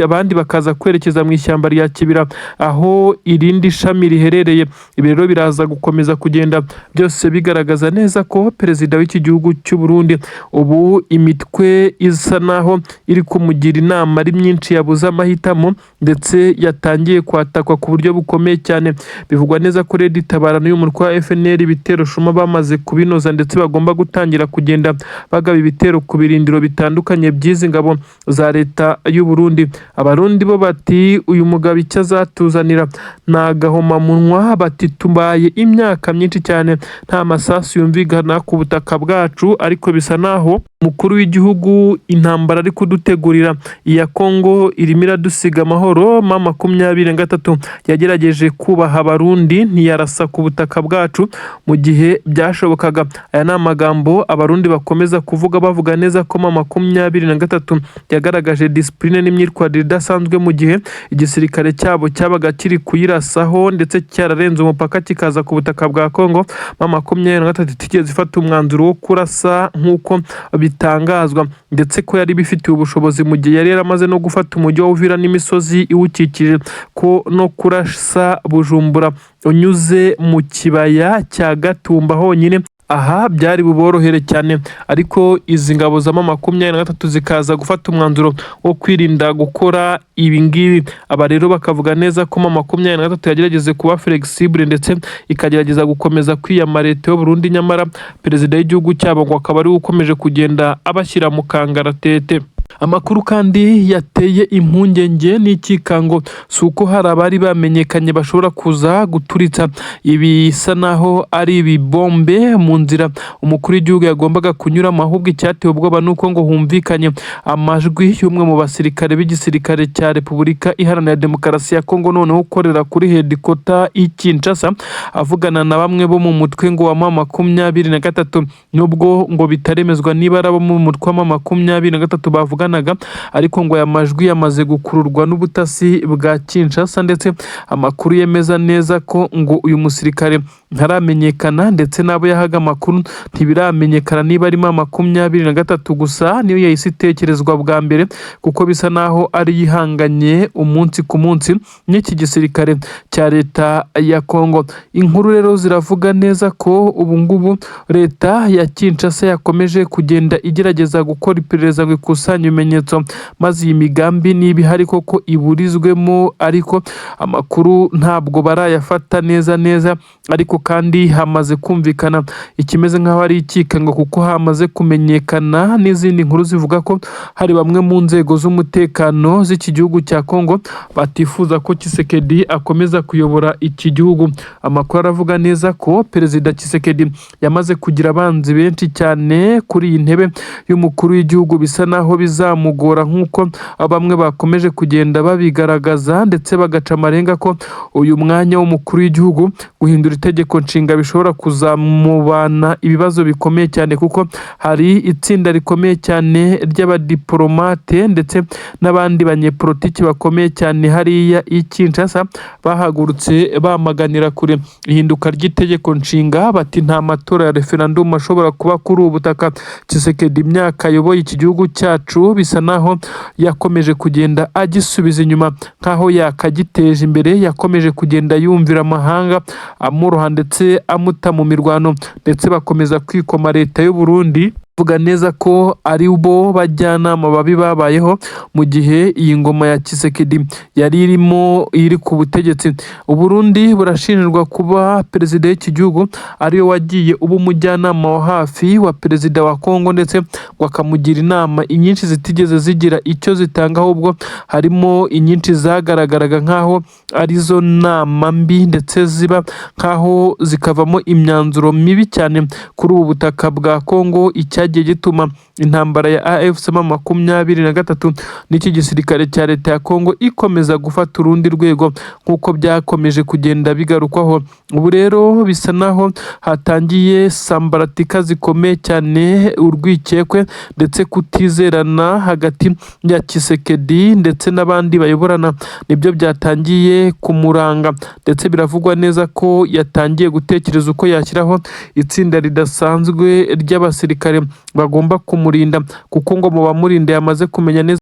Speaker 1: abandi bakaza kwerekeza mu ishyamba rya Kibira aho irindi shami riherereye. Ibi rero biraza gukomeza kugenda byose bigaragaza neza ko perezida w'iki gihugu cy'u Burundi ubu imitwe isa naho iri kumugira inama ari myinshi, yabuze amahitamo ndetse yatangiye kwatakwa ku buryo bukomeye cyane. Bivugwa neza ko Red Tabara n'uyu mutwe wa FNL ibitero shuma bamaze kubinoza, ndetse bagomba gutangira kugenda bagaba ibitero ku birindiro bitandukanye by'izi ngabo za leta y'u Burundi. Abarundi bo bati uyu mugabo icyo azatuzanira ni agahomamunwa, bati tubaye imyaka myinshi cyane nta masasu yumvikana ku butaka bwacu, ariko bisa naho umukuru w'igihugu intambara ari kudutegurira iya Kongo irimo iradusiga amahoro. M23 yagerageje kubaha Abarundi, ntiyarasa ku butaka bwacu mu gihe byashobokaga. Aya ni amagambo Abarundi bakomeza kuvuga, bavuga neza ko M23 yagaragaje discipline n'imyitwarire idasanzwe mu gihe igisirikare cyabo cyabaga kiri kuyirasaho ndetse cyararenze umupaka kikaza ku butaka bwa Kongo. M23 itigeze ifata umwanzuro wo kurasa nk'uko bitangazwa, ndetse ko yari bifitiye ubushobozi mu gihe yari yaramaze no gufata umujyi wa Uvira n'imisozi iwukikije, ko no kurasa Bujumbura unyuze mu kibaya cya Gatumba honyine aha byari buborohere cyane, ariko izi ngabo za M23 zikaza gufata umwanzuro wo kwirinda gukora ibi ngibi. Aba rero bakavuga neza ko M23 yagerageze kuba flexible ndetse ikagerageza gukomeza kwiyama leta y'u Burundi, nyamara perezida w'igihugu cyabo ngo akaba ariwe ukomeje kugenda abashyira mu kangaratete. Amakuru kandi yateye impungenge n'ikikango si uko hari abari bamenyekanye bashobora kuza guturitsa ibisa naho ari ibibombe mu nzira umukuru w'igihugu yagombaga kunyuramo, ahubwo icyateye ubwoba ni uko ngo humvikanye amajwi y'umwe mu basirikare b'igisirikare cya Repubulika Iharanira Demokarasi ya Kongo, noneho ukorera kuri headquarter i Kinshasa, avugana na bamwe bo mu mutwe ngo wa M23, nubwo ngo bitaremezwa niba ari abo mu mutwe wa M23 bavuganaga, ariko ngo aya majwi yamaze gukururwa n'ubutasi bwa Kinshasa, ndetse amakuru yemeza neza ko ngo uyu musirikare ntaramenyekana, ndetse n'abo yahaga amakuru ntibiramenyekana niba arimo 23. Gusa niyo yahise itekerezwa bwa mbere kuko bisa naho ari yihanganye umunsi ku munsi n'iki gisirikare cya leta ya Kongo. Inkuru rero ziravuga neza ko ubu ngubu leta ya Kinshasa yakomeje kugenda igerageza gukora iperereza ngo ikusanye ibimenyetso, maze iyi migambi niba ihari koko iburizwemo, ariko amakuru ntabwo barayafata neza neza. Ariko kandi hamaze kumvikana ikimeze nk'aho ari ikikango, kuko hamaze kumenyekana n'izindi nkuru zivuga ko hari bamwe mu nzego z'umutekano z'iki gihugu cya Kongo batifuza ko Tshisekedi akomeza kuyobora iki gihugu. Amakuru aravuga neza ko perezida Tshisekedi yamaze kugira abanzi benshi cyane kuri iyi ntebe y'umukuru w'igihugu, bisa naho bizamugora nk'uko bamwe bakomeje kugenda babigaragaza, ndetse bagaca amarenga ko uyu mwanya w'umukuru w'igihugu guhindura itegeko nshinga bishobora kuzamubana ibibazo bikomeye cyane, kuko hari itsinda rikomeye cyane ry'abadiporomate ndetse n'abandi banyepolitiki bakomeye cyane hariya i Kinshasa bahagurutse bamaganira kure ihinduka ry'itegeko nshinga, bati nta matora ya referendum ashobora kuba kuri ubu butaka. Tshisekedi imyaka ayoboye iki gihugu cyacu bisa naho yakomeje kugenda agisubiza inyuma nk'aho yakagiteje imbere, yakomeje kugenda yumvira amahanga amuroha ndetse amuta mu mirwano, ndetse bakomeza kwikoma leta y'u Burundi, bavuga neza ko ari bo bajyanama babi babayeho mu gihe iyi ngoma ya Tshisekedi yari irimo iri ku butegetsi. U Burundi burashinjwa kuba perezida w'iki gihugu ariwe wagiye uba umujyanama wa hafi wa perezida wa Kongo, ndetse ngo akamugira inama inyinshi zitigeze zigira icyo zitanga, ahubwo harimo inyinshi zagaragaraga nk'aho arizo nama mbi, ndetse ziba nk'aho zikavamo imyanzuro mibi cyane kuri ubu butaka bwa Kongo. Icyagiye cyagiye gituma intambara ya AFC M23 n'iki gisirikare cya leta ya Kongo ikomeza gufata urundi rwego nk'uko byakomeje kugenda bigarukwaho. Ubu rero bisa naho hatangiye sambaratika zikomeye cyane, urwikekwe ndetse kutizerana hagati ya Tshisekedi ndetse n'abandi bayoborana nibyo byatangiye kumuranga, ndetse biravugwa neza ko yatangiye gutekereza uko yashyiraho itsinda ridasanzwe ry'abasirikare bagomba kumurinda, kuko ngo mu bamurinda yamaze kumenya neza.